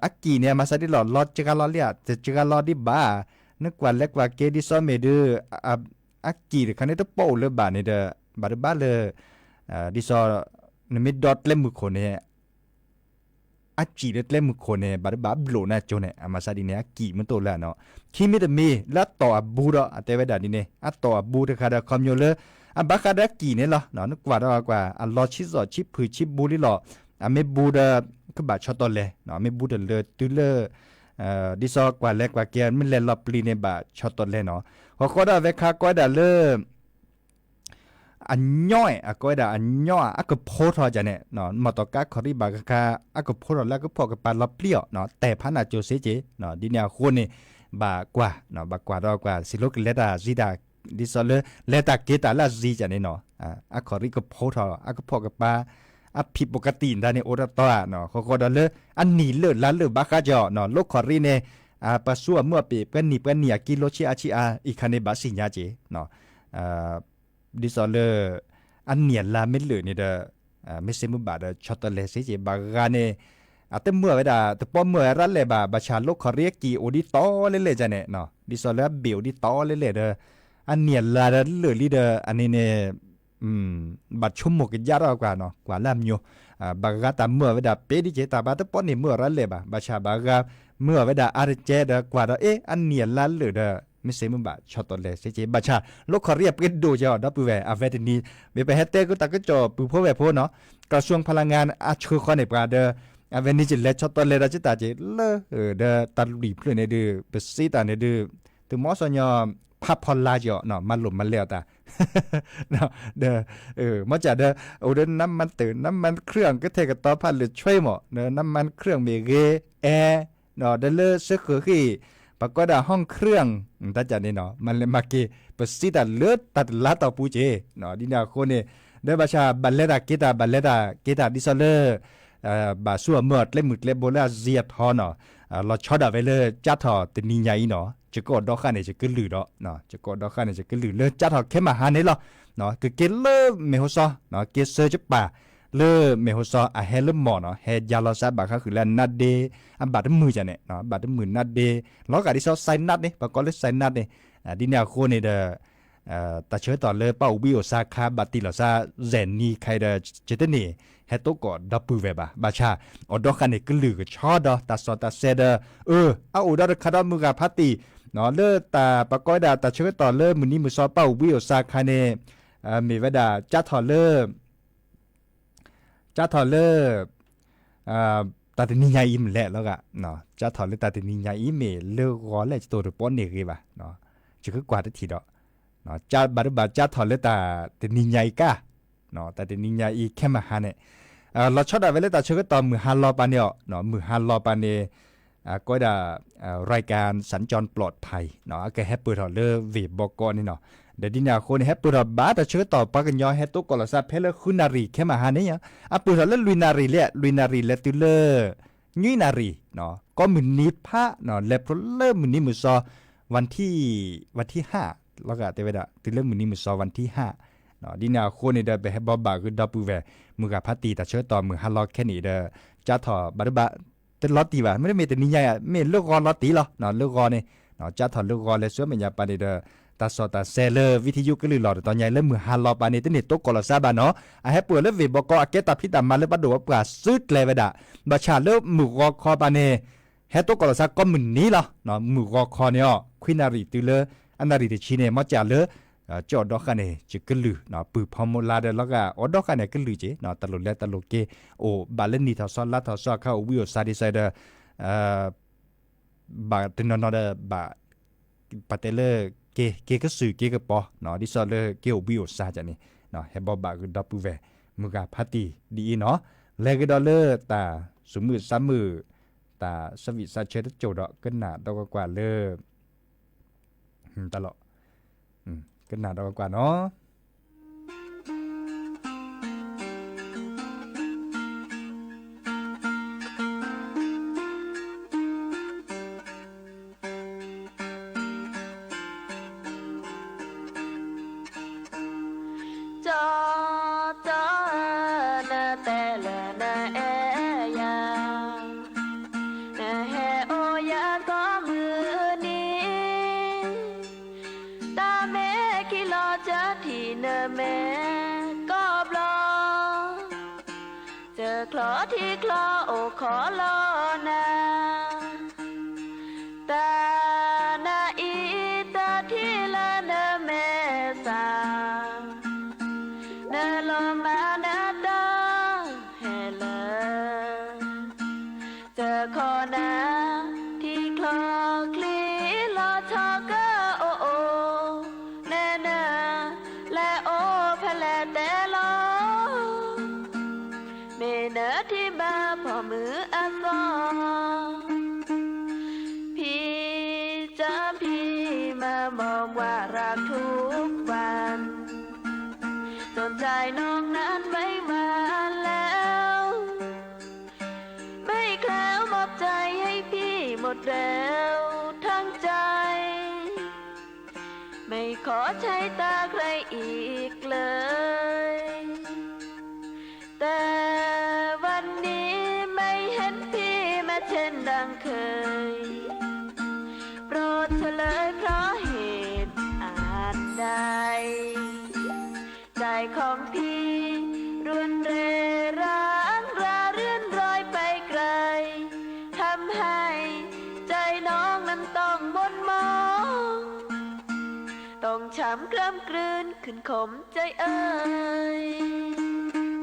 အကံၣ်န့ၣ် အမၤစၢ်ဒ်လီၤ လီၤစှၤလီၤလံဧါ တစှၤလီၤဒံးဘၣ် နကွၢ်လဲၤကွၢ်က့ၤဒ်သိးမ့ၢ်ဒုး အကံၣ်တခါန့ၣ် တပိာ်အိၣ်လၢၤဘၣ်န့ၣ်ဒီး ဘၣ်တဘၣ်လၢ ဒ်သိး နမ့ၢ်ဒီကျဲမုၢ်ခိၣ်န့ၣ် အကံၣ်လၢကျဲမုၢ်ခိၣ်န့ၣ် ဘၣ်တဘၣ်ဘျိးနၤကၠိန့ၣ် အမၤစၢ်ဒ်န့ၣ် အကံၣ်မ့ၢ်တအိၣ်လၢၤနီၤ ခံမ့ၢ်တမ့ၢ် လၢအတီၢ်အဘူးဒီး အတဲဝဲဒၣ်ဒ်န့ၣ် အတီၢ်အဘူးတခါဒီး ခီပညီလၢ အဘၣ်ဃးဒီးအကံၣ်န့ၣ်လီၤ နကွၢ်ဒီးကွၢ် အလီၤဆံးစီၣ်ဆံးဖုၣ်ဆံးဘူးလံလီၤ အမ့ၢ်ဘူးဒီး ကဘၣ်ဆီတလဲ မ့ၢ်ဘူးတလၢတုၤလၢ ဒ်သိးကွၢ်လဲၤကွၢ်က့ၤ မ့ၢ်လဲၤလီၤပျံၤန့ၣ် ဘၣ်ဆီတလဲနီၤ ဃီဃီဒီးအဝဲခါကိးဝဲဒၣ်လၢ အညီ အကိးဝဲဒၣ်အညီ အကဖိထီၣ်ကၢ်န့ၣ် မီၢ်တီၢ်ကါခီၣ်ရံးဘၣ်ဃး အကဖိထီၣ်လၢအကဖီၣ်ကပၤလီၤပျံၤအီၤ တဲာ်ဖးနၤကၠိစ့က့ၤ ဒ်န့ၣ်အဃိန့ၣ် ဘၣ်ကွၢ် ဘၣ်ကွၢ်ဒီးကွၢ် စံးလိကလဲၤတၢ်စံးတၢ် ဒ်သိးလၢ လဲၤတၢ်က့ၤတၢ်လၢအစံးကၢ်န့ၣ်နီၤ အခီၣ်ရံးကဖိထီၣ် အကဖီၣ်ကပၤ အဖံးပကတံၢ်နတၢ်န့ၣ် အိၣ်တတီၤဧါ ဃီဃီဒီးလၢ အနံၣ်လၢာ်လါလၢာ်ဘၣ်ဃးကၢ်အီၤ လိခီၣ်ရံးန့ၣ် ပှၤဆူအမုၢ်အပ့ၤ ပှဲၤနံၣ်ပှဲၤနံၣ်အကံလိဆံအါဆံအါ အံၤခါန့ၣ်ဘၣ်စံၣ်ညါက့ၤ ဒ်သိးလၢ အနံၣ်အလါမ့ၢ်လၢာ်န့ၣ်ဒီး မ့ၢ်စ့မုၢ်ဘၣ်ဒီး ဆီတလဲစ့က့ၤ ဘၣ်ဂၤန့ၣ် အတမုာ်ဝဲဒၣ် တပိာ်မုာ်ဝဲရၣ်လဲၣ်ဘၣ် ဘၣ်ဆၣ်လိခီၣ်ရံးအကံၣ်အိၣ်ဒ်တီလဲၣ်လဲၣ်ကၢ်န့ၣ် ဒ်သိးလၢအဘ့ၣ်အိၣ်ဒ်တီလဲၣ်လဲၣ်ဒီး အနံၣ်အလါဒီးလၢာ်လံဒီး အန့ၣ်န့ၣ် ဘၣ်ဆိကမိၣ်ကယၢ်ထီၣ်ကွၢ်နီၤ ကွၢ်လၢအမံၤ ဘၣ်ဂၤတၢ်မုာ်ဝဲဒၣ်ပ့ၤဒ်က့ၤ တၢ်ဘၣ်တပိာ်န့ၢ်မုာ်ရၣ်လဲၣ်ဘၣ် ဘၣ်ဆၣ်ဘၣ်ဂၤ မုာ်ဝဲဒၣ်အါတကဲဒီး ကွၢ်ဒီး အ့ အနံၣ်အလါလၢာ်ဒီး မ့ၢ်စ့မ့ၢ်ဘၣ်ဆီတလဲစ့က့ ဘၣ်ဆၣ် လီခီရံအပှ့ၤဒိၣ်ကီး ဒီပုၢ်ဝဲၢ် အဝဲတနံၤ မ့ၢ်ပဟဲတဲကတၢၢ်ကစီၣ်ပုၢ်ဖိဝဲၢ်ဖိနီၤ ကရၢၡူၣ်ဖလၢၣ်ငါ အဆၢဃီန့ၣ် ပှၤဒီး အဝဲန့ၣ်ကလဲၤဆီတလဲဒီးကတၢၢ်က့လၢ ဒီးတၢ်လွံၢ်ဖျၢၣ်န့ၣ်ဒုး ပစံးတၢ်န့ၣ်ဒုး သုးမီၤစိၤညီ ဖးဖီလာ်ကီး မၤလိာ်မၤလဲအီၤတၢ် ဒီး မ့ၢ်ကဒီး အိၣ်ဒီး น้ำมันเตอะ น้ำมันเครื่อง ကထဲကတီၤဖးလၢာ်ဆွဲမး น้ำมันเครื่อง မ့ၢ်ဂ့ၤ အဲ ဒီးလၢစ့ဃၢၤဃံ ပှၤကိးဒၣ် ห้องเครื่อง တၢ်ကၢ်န့ၣ်နီၤ မၤလဲၤမၤက့ၤ ပစံးတၢ်လၢတၢ်တလါတီၢ်ပူၤက့ ဒ်န့ၣ်အဃိန့ၣ် ဒီးဘၣ်ဆၣ် ဘၣ်လဲၤတၢ်က့ၤတၢ် ဘၣ်လဲၤတၢ်က့ၤတၢ်ဒ်သိးလၢ ဘၣ်ဆူအမၢအီၤကျဲမုၢ်ကျဲဘိလၢအစံးအထီနီၤ လီၤဆီဒၣ်ဝဲလၢကၠါထီၣ်တနံၤညါအံၤနီၤ ယကအိၣ်ဒီးဃၣ်န့ၣ် ယကလုၢ်ဒီး ယကအိၣ်ဒီးဃၣ်န့ၣ် ယကလုၢ်လၢကၠါထီၣ်ခဲမဟါန့ၣ်လီၤ ကက့ၤလၢမ့ၢ်ဟိစီ က့ၤစၢကပၤ လၢမ့ၢ်ဟိစီ အဟဲလၢမီၢ်နီၤ ဟဲယါလီၤစးဘၣ်ဃါဃုာ်လၢအနါဒ့ အဘၣ်တမုာ်ကန့ၣ် ဘၣ်တမုာ်နါဒ့ လီၤဂာ်ဒ်သိး စဲနးန့ၣ် ပှၤကိးလၢစဲနးန့ၣ် ဒ်န့ၣ်အဃိန့ၣ်ဒီး တၢ်ဆၢကတီၢ်လၢပအိၣ်ဘှံးအိၣ်ဆါခါ ဘၣ်တ့ၢ်လီၤစး စဲနံၤခါအံၤဒီး ယတန့ၢ် ဟဲတိကိးဒီပုၢ်ဝဲၢ်ဘၣ် ဘၣ်ဆၣ် အိၣ်ဒီးဃၣ်န့ၣ် ကလုၢ်ကဆီဒီး တၢ်စီၣ်တၢ်စဲဒီး အ အအိၣ်ဒီးတခါဒီးမုၢ်ဂၤဖးတံၢ် လၢတၢ်ပကိးဝဲဒၣ်တၢ်ဆၢကတီၢ်လၢမုၢ်နံၤမုၢ်စီၤပအိၣ်ဘှံးအိၣ်ဆါခါန့ၣ် မ့ၢ်ဝဲဒၣ် ကၠါထီၣ်လၢ ကၠါထီၣ်လၢ တၢ်တနံၤညါအံၤမ့ၢ်လဲၣ်လီၤဂာ် ကၠါထီၣ်လၢတၢ်တနံၤညါအံၤ မ့ၢ်လၢဂီၤလဲၣ်တတိၤတပီန့ၢ်ဂ့ၤဘၣ် ယကကွၢ်တထံၣ်ဒီး ဘၣ်ဒိဘၣ်ကၠါထီၣ်လၢတၢ်တနံၤညါအံၤကါ တၢ်တနံၤညါအံၤခဲမဟါန့ၣ် လီၤဆီဒၣ်ဝဲလၢတၢ်ဆၢကတီၢ်မုၢ်ဟါလီၤပာ်န့ၣ်အီၤ မုၢ်ဟါလီၤပာ်န့ၣ် ကိးဝဲဒၣ် ရၤကၤ စၣ်ကၠီၣ်ပျီၣ်ဖး အကဟဲပၢၢ်ထီၣ်လၢဝ့ၢ်ဘီကီးန့ၣ်နီၤ ဒီးဒ်န့ၣ်အဃိန့ၣ် ဟဲပၢၢ်ထီၣ်ဘၣ်တၢ်ဆၢကတီၢ် ပှၤကညီဟဲတိကိးလီၤစးဖဲလၢဃုနၣ်ရံၣ်ခဲမဟါန့ၣ် အပၢၢ်ထီၣ်လၢလွံၢ်နၣ်ရံၣ်လဲၣ် လွံၢ်နၣ်ရံၣ်လဲၤတုၤလၢ နွံနၣ်ရံၣ် ကိးမုၢ်နံၤဖး လဲၤဖျိလၢမုၢ်နံၤမုၢ်စီၤ ဝၣ်ထံၣ် ဝၣ်ထံၣ်ဟၣ် လီၤဂာ်တဲဝဲဒၣ် တုၤလၢမုၢ်နံၤမုၢ်စီၤ ဝၣ်ထံၣ်ဟၣ် ဒ်န့ၣ်အဃိန့ၣ်ဒီး ပဟဲဘိးဘၣ်ဃုာ်ဒီပုၢ်ဝဲၢ် မုၢ်ဂၤဖးတံၢ် တၢ်ဆၢကတီၢ်မုၢ်ဟါလီၤခဲန့ၣ်ဒီး ကၠါထီၣ်ဘၣ်ဒိဘၣ် တလီၤတံၢ်ဘၣ် မ့တမ့ၢ်တနံၤညါ မ့ၢ်လၢဂီၤလီၤတံၢ်လီၤ လၢဂီၤန့ၣ် ကၠါထီၣ်လၢဂီၤလဲၤဆူမဲာ်ညါပာ်န့ၣ်ဒီး တၢ်စီၣ်တၢ်စဲလၢ ဝံထယုကလုၢ်လီၢ်တတီၤညါအံၤ လၢမုၢ်ဟါလီၤပာ်န့ၣ် တန့ၢ်တိကိးလီၤစးဘၣ်နီၤ အဟဲပၢၢ်လၢဝ့ၢ်ဘီကီး အကဲတၢ်ဖံးတၢ်မၤလၢပှၤဒိၣ်ပှၤပှၢ်စုကျဲၤဝဲဒၣ် ဘၣ်ဆၣ်လၢမုၢ်ဂီၤခီပာ်န့ၣ် ဟဲတိကိးလီၤစးကိးမုၢ်နံၤလီၤ မုၢ်ဂီၤခီန့ၣ်အီၤ ခွံနၣ်ရံၣ်တုၤလၢ အနၣ်ရံၣ်တဆံန့ၣ် မ့ၢ်ကၠးလၢ ကၠီၣ်ဒီးဃၣ်န့ၣ် ယကလုၢ် ပုၢ်ဖီမိၢ်လါဒီးလီၤဂာ် အိၣ်ဒီးဃၣ်န့ၣ် ကလုၢ်က့ၤ တၢ်လိၣ်လဲၤတၢ်လိၣ်က့ၤ အိၣ်ဘၣ်လၢနံၣ်ထီၣ်စီလါထီၣ်စီအခါ အိၣ်ဘှံးအိၣ်ဆါဒ်သိးဒီး ဘၣ်တနီၤနီၤဒီးဘၣ် ပတဲလၢ က့ၤကစုာ်က့ၤကပီၤ ဒ်သိးလၢက့ၤအိၣ်ဘှံးအိၣ်ဆါန့ၣ် ဟဲဘိးဘၣ်ဃုာ်ဒီပုၢ်ဝဲၢ် မုၢ်ဂၤဖးတံၢ်ဒ်အံၤနီၤ လဲၤကဒီးလၢတၢ်သူၣ်မုာ်သးမုာ် တၢ်ဆၢဝံၣ်ဆၢဆၢတစိၢ်ဒီး ကနၣ်ဒီးကွၢ်ကွၢ်လၢ တၢ်လီၢ် ကနၣ်ဒီးကွၢ်ကွၢ်နီၤ ကၠီကၠီဧၢ နတဲလၢနအဲၣ်ယၤ နဟဲအိၣ်ယၤကိးမုၢ်နံၤ တၢ်မ့ၢ်ခံလီၤကၢထံၣ်နမဲာ်ကီၢ်ဘျီ တၢ်ချီထံချီအိၣ်ခိးလီၤနၤ တၢ်နၢ်အံၤတၢ်ထံၣ်လၢနမဲာ်သၣ် နလိၣ်မၤနၤတၢ်ဟဲလၢ တခီနၤ ထံချီချံလီၤဆီကၢအိၣ်အိၣ် နဲနၤ လဲၤအိၣ်ဖဲလဲၣ်တဲလီၤ မ့ၢ်နထံၣ်ဘၣ်ဖီမုၢ်အသီ พี่จ๋าพี่มามองว่ารักทุกวัน สนใจน้องนั้นไม่หวั่นแล้ว ไม่แคล้วมอบใจให้พี่หมดแล้วทั้งใจ ไม่ขอใช้ตาใครอีกเลย แต่วันนี้ไม่เห็นพี่มาเช่นดังเคย โปรดเฉลยเพราะเหตุอันใด ใจของพี่รวนเรร้างราเรื่อนรอยไปไกล ทำให้ใจน้องนั้นต้องหม่นหมอง ဆၢမ်ကြၢမ်ကြုၢ် ခုၣ်ခုၣ်ခီၣ်ခီၣ် ကၠဲအၢၣ် ကၠီ ကၠီ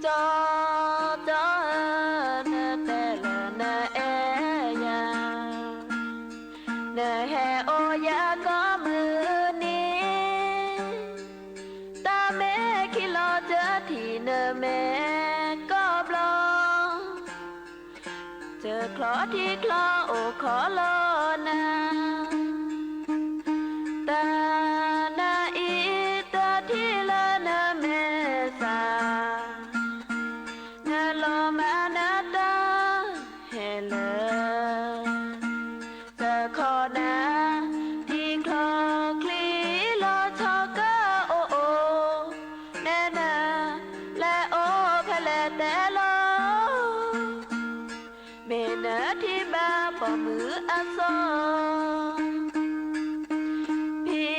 ဧၢ, နတဲလၢနအဲၣ်ယၤ, နဟဲအိၣ်ယၤကိးမုၢ်နံၤ, တၢ်မ့ၢ်ခံလီၤတထံၣ်နမဲာ်ကိးဘျီ တချီထံချီအိၣ်ခီလီၤနၤ, တၢ်နအံၤတထံၣ်လၢနမဲာ်သၣ်, နလီၤမၢ်နတၢ်ဟဲလၢ တခီနၤ ထံချီချံလီၤဆီကအိၣ်အိၣ်, နဲနၤ လဲၤအိၣ်ဖဲလဲၣ်တဲလီၤ, မ့ၢ်နထံၣ်ဘၣ်ပိာ်မုၣ်အစီ พี่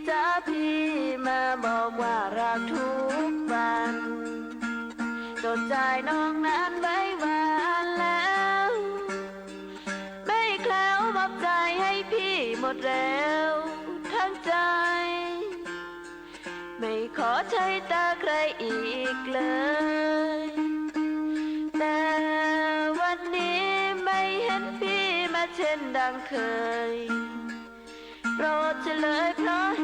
จ๋า พี่มาบอกว่ารักทุกวัน จนใจน้องนั้นไหวหวั่นแล้ว ไม่แคล้วมอบใจให้พี่หมดแล้วทั้งใจ ไม่ขอใช้ตาใครอีกเลย แต่วันนี้ไม่เห็นพี่มาเช่นดังเคย โปรดเฉลยเพราะเห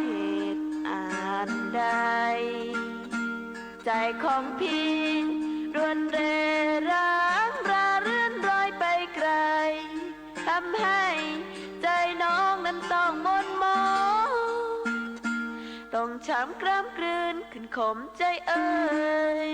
ตุอันใด ใจของพี่รวนเรร้างราเรื่อนรอยไปไกล ทำให้ใจน้องนั้นต้องหม่นหมอง ต้องช้ำกร้ำกลืนขึ้นขมใจเอ่ย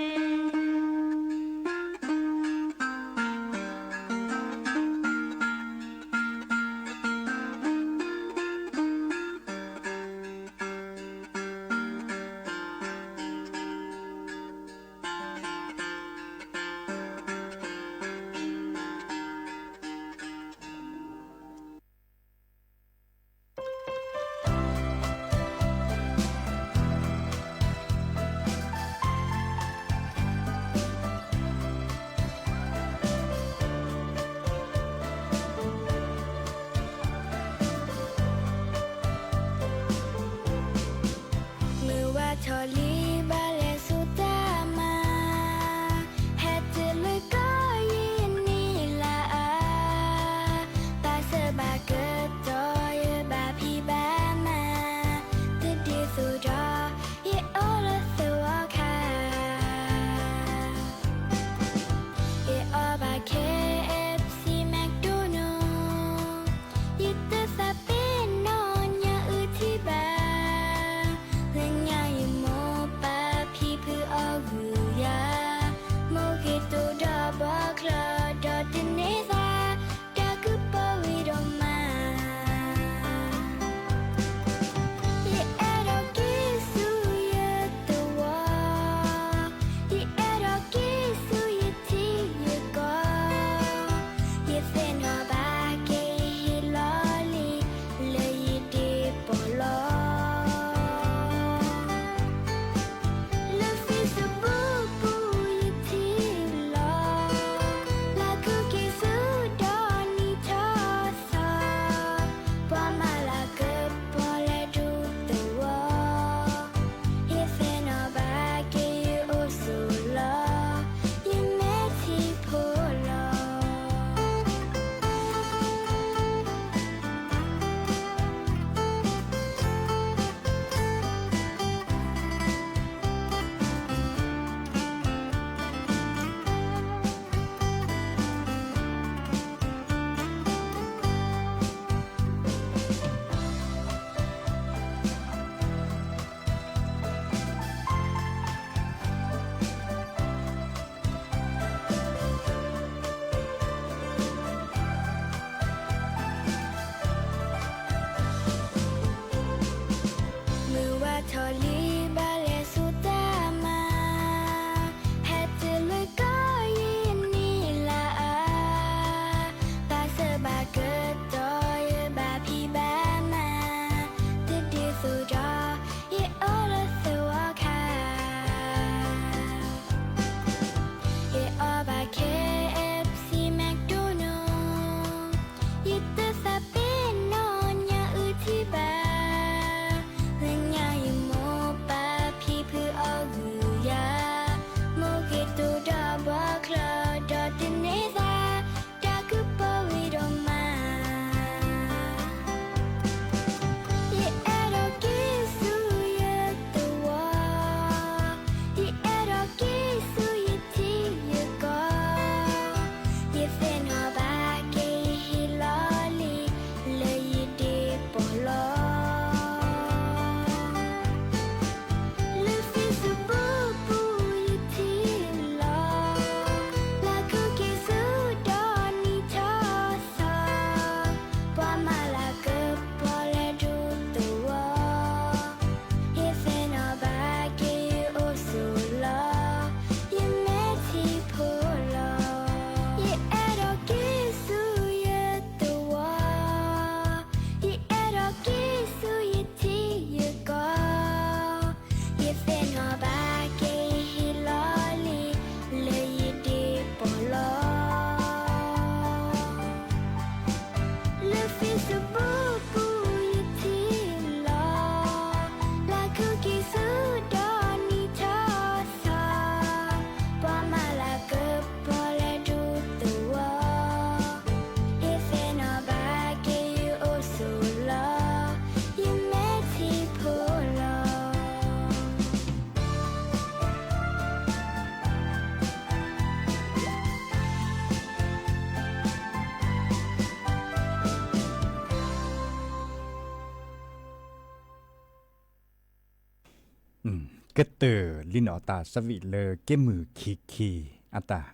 ကတၢၢ်လံနီၤ တၢ်ဆၢဝံၣ်လၢက့မုၢ်ခံခံအတၢ်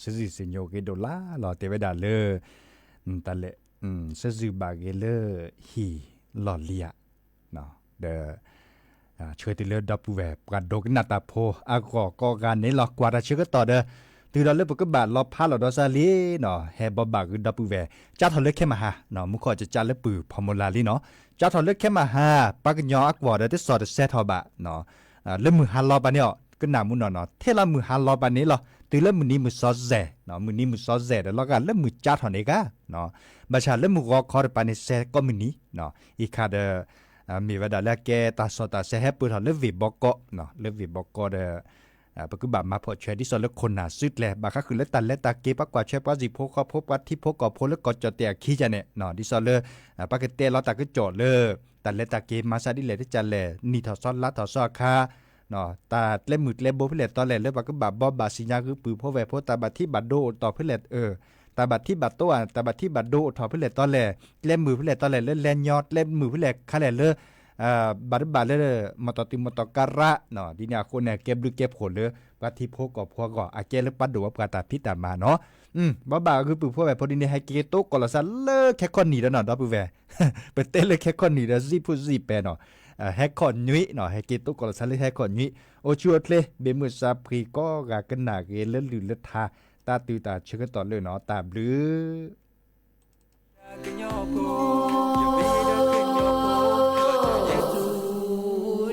စံးစံၣ်စံၣ်ညီၣ်ဂ့ၤဒိၣ်လၢ်လီၤ တဲဝဲဒၣ်လၢ တၢ်လဲၤ စံးစံၣ်ဘၣ်ဂ့ၤလၢဟံၣ်လီၢ်လံၤဧါ ဒီး ဆှၢတုၤလၢဒီပုၢ်ဝဲၢ် ပှၤဒိကနၣ်တၢ်ဖိအဂီၢ်ကိးဂၤန့ၣ်လီၤ ကွၢ်တၢ်ဆၢကတီၢ်ဒီး တုၤဒီးလၢပကဘၣ်လီၤဖးလီၤဒီးစၢ်လံနီၤ ဟဲဘိးဘၣ်ဂ့ၤဒီပုၢ်ဝဲၢ် ကၢ်ထီၣ်လၢခဲမဟါ မူခိၣ်ကကၢ်လၢပုၢ်ဖီမိလၢ်လံနီၤ ကၢ်ထီၣ်လၢခဲမဟါ ပှၤကညီအကွီၢ်ဒီးတစီၣ်တဆဲးထီၣ်ဘၣ် လၢမုၢ်ဟါလီၤပာ်န့ၣ်အီၤ ကနၣ်မူနီၢ်နီၢ် ထဲလီၤမုၢ်ဟါလီၤပာ်န့ၣ်လီၤ တုၤလၢမုၢ်နံၤမုၢ်စီၤစဲၤ မုၢ်နံၤမုၢ်စီၤစဲၤဒီးလီၤဂာ်လၢမုၢ်ကၢ်ထီၣ်န့ၣ်ဂၤ ဘၣ်ဆၣ်လၢမုၢ်ဂီၤခီတပၤန့ၣ် စဲးကိးမုၢ်နံၤ အံၤခါဒီး မ့ၢ်ဝဲဒၣ်လၢအကဲတၢ်စီၣ်တၢ်ဆဲးဟဲပၢၢ်ထီၣ်လၢဝ့ၢ်ဘီကီ လၢဝ့ၢ်ဘီကီဒီး ပကဘၣ်မၤဖီၣ်ဆွဲဒ်သိးလၢခိၣ်နၢ်စုကျဲ ဘၣ်ဃးဃုာ်လၢတၢ်လဲၤတၢ်က့ၤ ပှၤကွၢ်ဆွဲပှၤစံၣ်ဖိဃီဖိ ပှၤထံဖိကီၢ်ဖိလၢကီၢ်ကၠီၣ်တဲၣ်အခံကန့ၣ် ဒ်သိးလၢ ပကတဲလီၤတၢ်ကစီၣ်လၢ တၢ်လဲၤတၢ်က့ၤမၤစၢ်ဒ်လဲၣ်တကလဲၣ် နံၣ်ထီၣ်စီလါထီၣ်စီအခါ တၢ်ကျဲမုၢ်ကျဲဘိဖဲလဲၣ်တီလဲၣ် လၢပှၤကဘၣ်ဘိးဘၣ်စံၣ်ညါဂုာ်ပုၢ်ဖိဝဲၢ်ဖိ တၢ်ဘၣ်ထံဘၣ်ဒိအိၣ်တီၢ်ဖဲလဲၣ် တၢ်ဘၣ်ထံဘၣ်တိ တၢ်ဘၣ်ထံဘၣ်ဒိအိၣ်ထီၣ်ဖဲလဲၣ်တီလဲၣ် ကျဲမုၢ်ဖဲလဲၣ်တီလဲၣ်လၢလဲၤညီ ကျဲမုၢ်ဖဲလဲၣ်ခါလဲၣ်လၢ ဘၣ်တဘၣ်လၢ မီၢ်တီၢ်တုၤမီၢ်တီၢ်ကါရး ဒ်န့ၣ်အဃိန့ၣ် ကဲဘျုးကဲဖှိၣ်လၢ ပှၤထံဖိကီၢ်ဖိအဂီၢ် အကဲလၢပှၤဒိၣ်ဝဲပှၤတၢ်ဖံးတၢ်မၤနီၤ ဘိးဘၣ်ဂုာ်ပုၢ်ဖိဝဲၢ်ဖိဒ်န့ၣ် ဟဲက့ၤတိကိးလီၤစၢ်လၢခဲခီနံၣ်ဒီးနီၤ ဒီပုၢ်ဝဲၢ် ပတဲလၢခဲခီနံၣ်ဒီး စံၣ်ဖူစံၣ်ပဲနီၤ ဟဲခီနွံနီၤ ဟဲက့ၤတိကိးလီၤစၢ်လၢခဲခီနွံ အိၣ်ဆူၣ်အိၣ်ချ့ ဘၣ်မုာ်စၢ်ဖှံကိးဂၤကနၣ်ဂ့ၤလၢလုၢ်လၢထါ တၢ်တုၤတၢ်ဆၢကတီၢ်လၢနီၤ တၢ်ဘျုး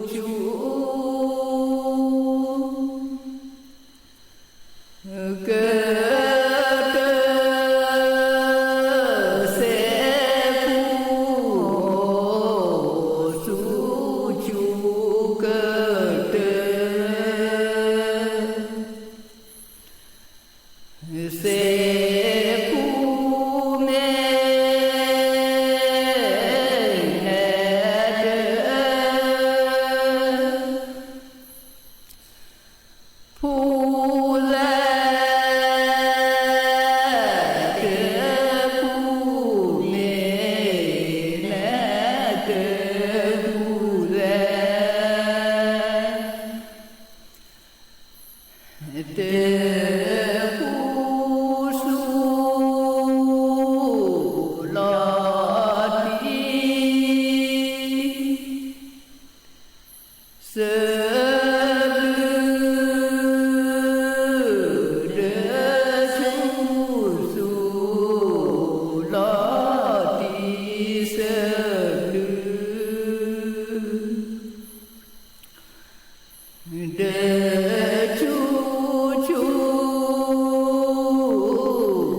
ထီၣ်စ့ၢ်လၢအဘ့ၣ်ပကံ ဒီးဘၣ်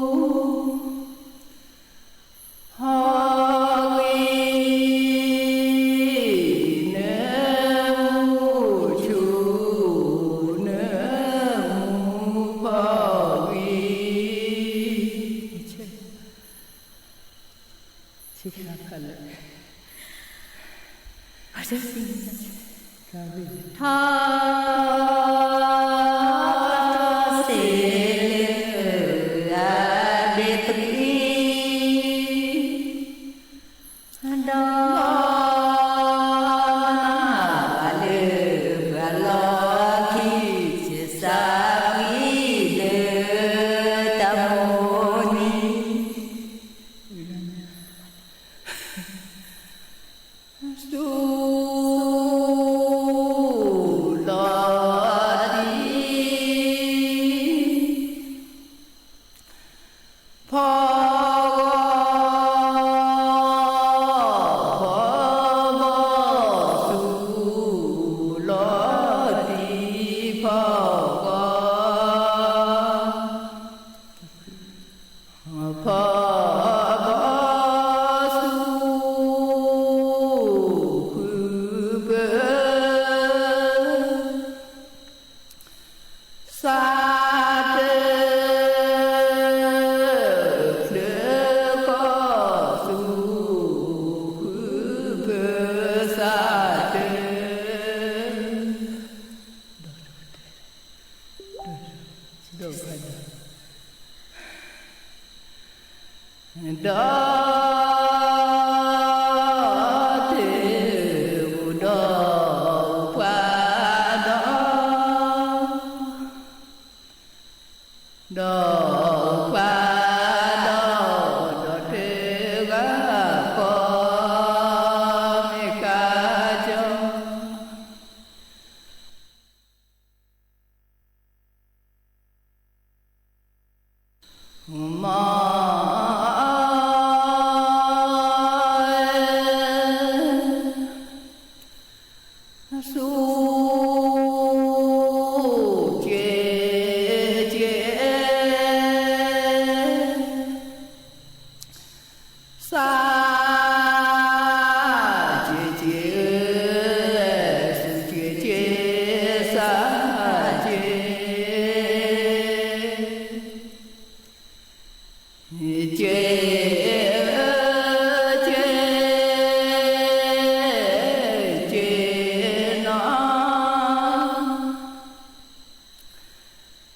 လၢပှၤလီၢ်ခံ ဆံးစၢ်ကွံာ်လၢတၢ်မိၣ်နံၤ ဆူလီၤတံၢ် ဖီဂီၤ ဖီဂီၤ ဆူလီၤတံၢ်ဖီဂီၤ ဖီဂီၤ ဆူ ဃုဘၢ စးတၢၢ် ချၢဃီ ဆူ ဃုဘၢ စးတၢၢ် ဒီး တၢ် တၢ် တၢ် တၢ် ဒီးပှၤဒီး ဒီးတဂၤဃီ မ့ၢ်ဃါကၠီ မ စူ က့ က့ စ က့ က့ စူ က့ က့ စ က့ က့ က့ က့ နီ မံ တန့ၢ်လၢ က့ က့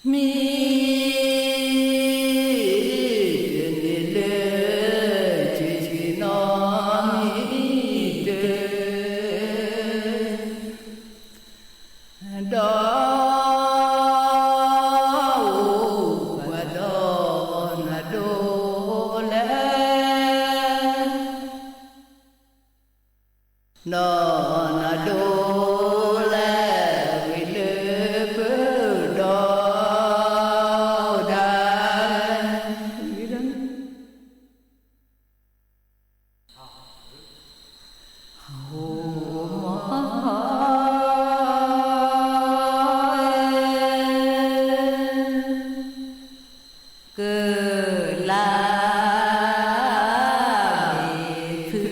နီ မံ တ ဒီး အိၣ်ပှၤဒီးနၤဒိၣ်လဲၣ် ဒီးနၤဒိၣ်လဲၣ် ဝံၤလၢပဒီ ဒၣ် ကလါ မ့ၢ်ဖုထ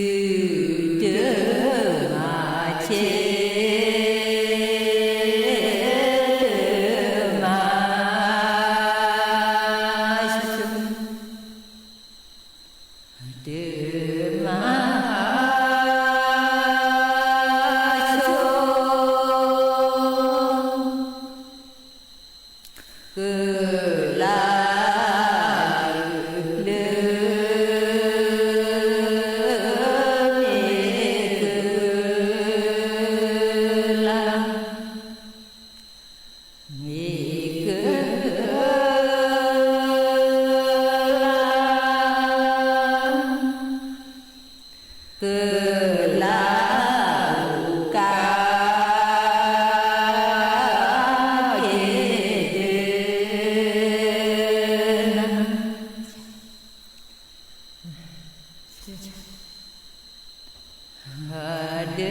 ီၣ်ဒၢ စုတမၤဆဲး တမၤ တမၤ ဆိ ကလါ လၢ မ့ၢ်ကလါ မ့ၢ်က ကလါ က က့ၤ ဒၢ န ဒၢ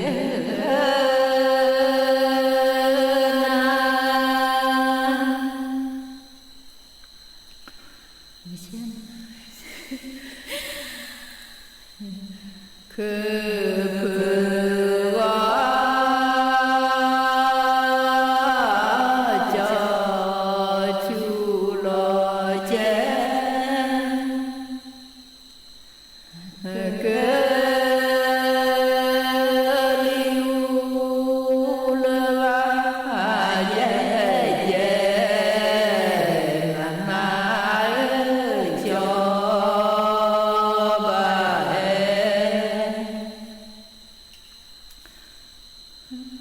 န ခ ဖု ဂီၤ ကၠီ ဆူလီၤကဲ က လံၤအူလၢဂၤ ယဲ ယဲ န န ကၠီ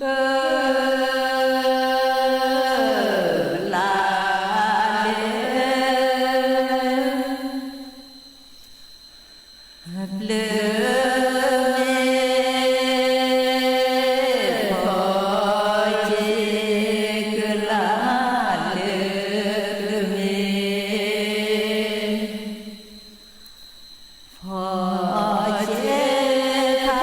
ဘၣ်ဟဲ က လါ လၢ ဘျၢ မ့ၢ် ဖီ က့ၤ ကလါ လၢ ဘျၢ မ့ၢ် ဖီ က့ၤ ဖါ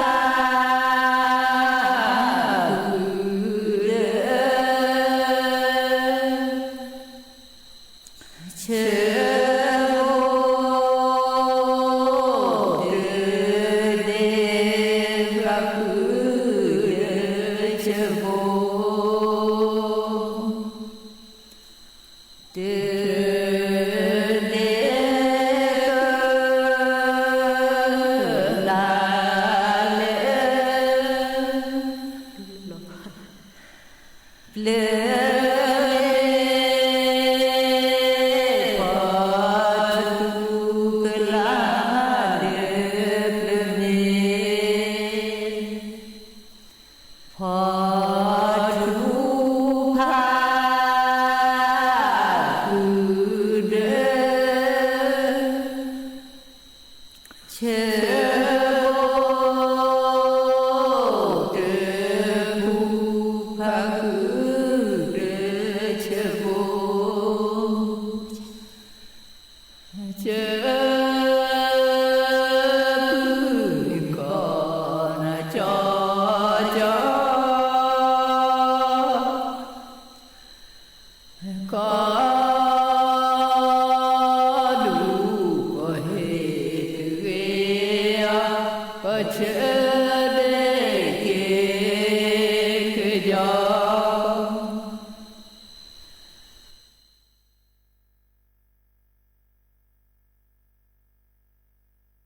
လၢ ဖီထူကလါလၢပျၢၤမ့ၢ် ဖီထူဖးဃုာ်ဒီး ဆၢဘိ တဖူဖးဃုာ်ဒီးဆၢဘိ ဆၢ ဖုကီၢ်နၤကၠီကၠီ ကီၢ်ဒူၣ်ကီၢ်ဟ့ၣ်တဂ့ၤ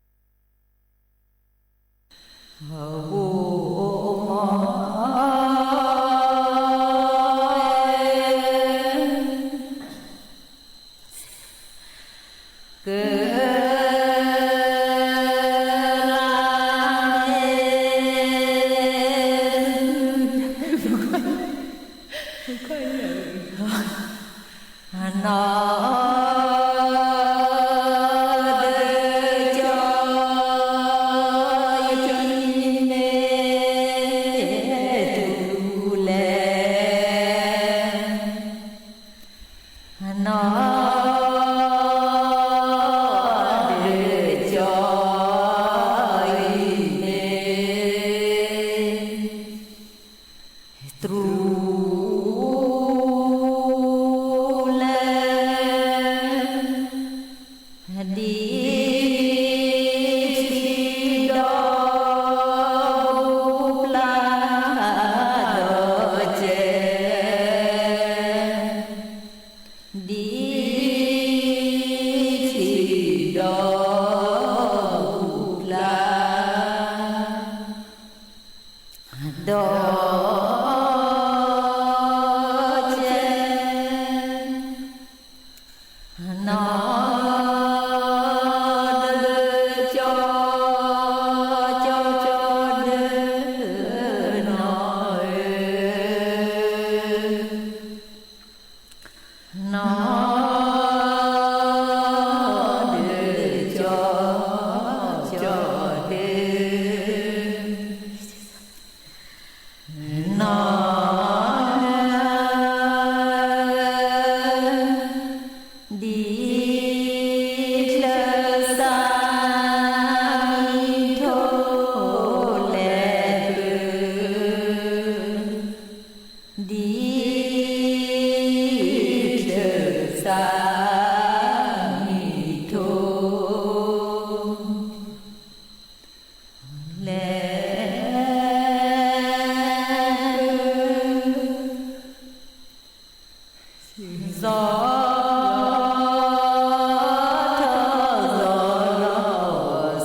အီၤ ကီၢ်ဆၢဒဲက့ၤကယီၤ ဟိ ကလါ နီၢ် ဒီးကၠီ ယမ့ၢ်တူၢ်လဲၣ် နီၢ် ဒီးကၠီ ယမ့ၢ် တြူၢ်လဲၣ် ဒ်ထံဒီးပျၢ်ဒီးကဲ ဒ်ထံဒီးပျၢ် ဒီးကဲ နီၢ် ဒီးကၠီ ကၠီ ကၠီ ဒီးနီၢ် နီၢ် ဒီးကၠီ ကၠီ ဒီး နီၢ် ဒ်ချၢၣ်သးမံထိလဲၣ် ဒ်ချၢၣ်သးမံထိလဲၣ် စီၤထီၣ်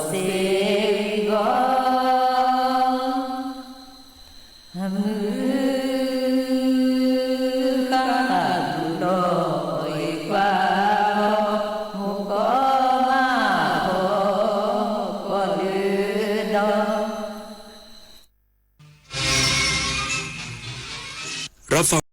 စီၤလီၤစ့ၢ်ကီး မုၢ်ဃၣ်ဃၣ်ဘျီၣ်အံၤကွၢ် မိၢ်ကီၢ်မးဖီကီၢ်လၢဒီး รับฟัง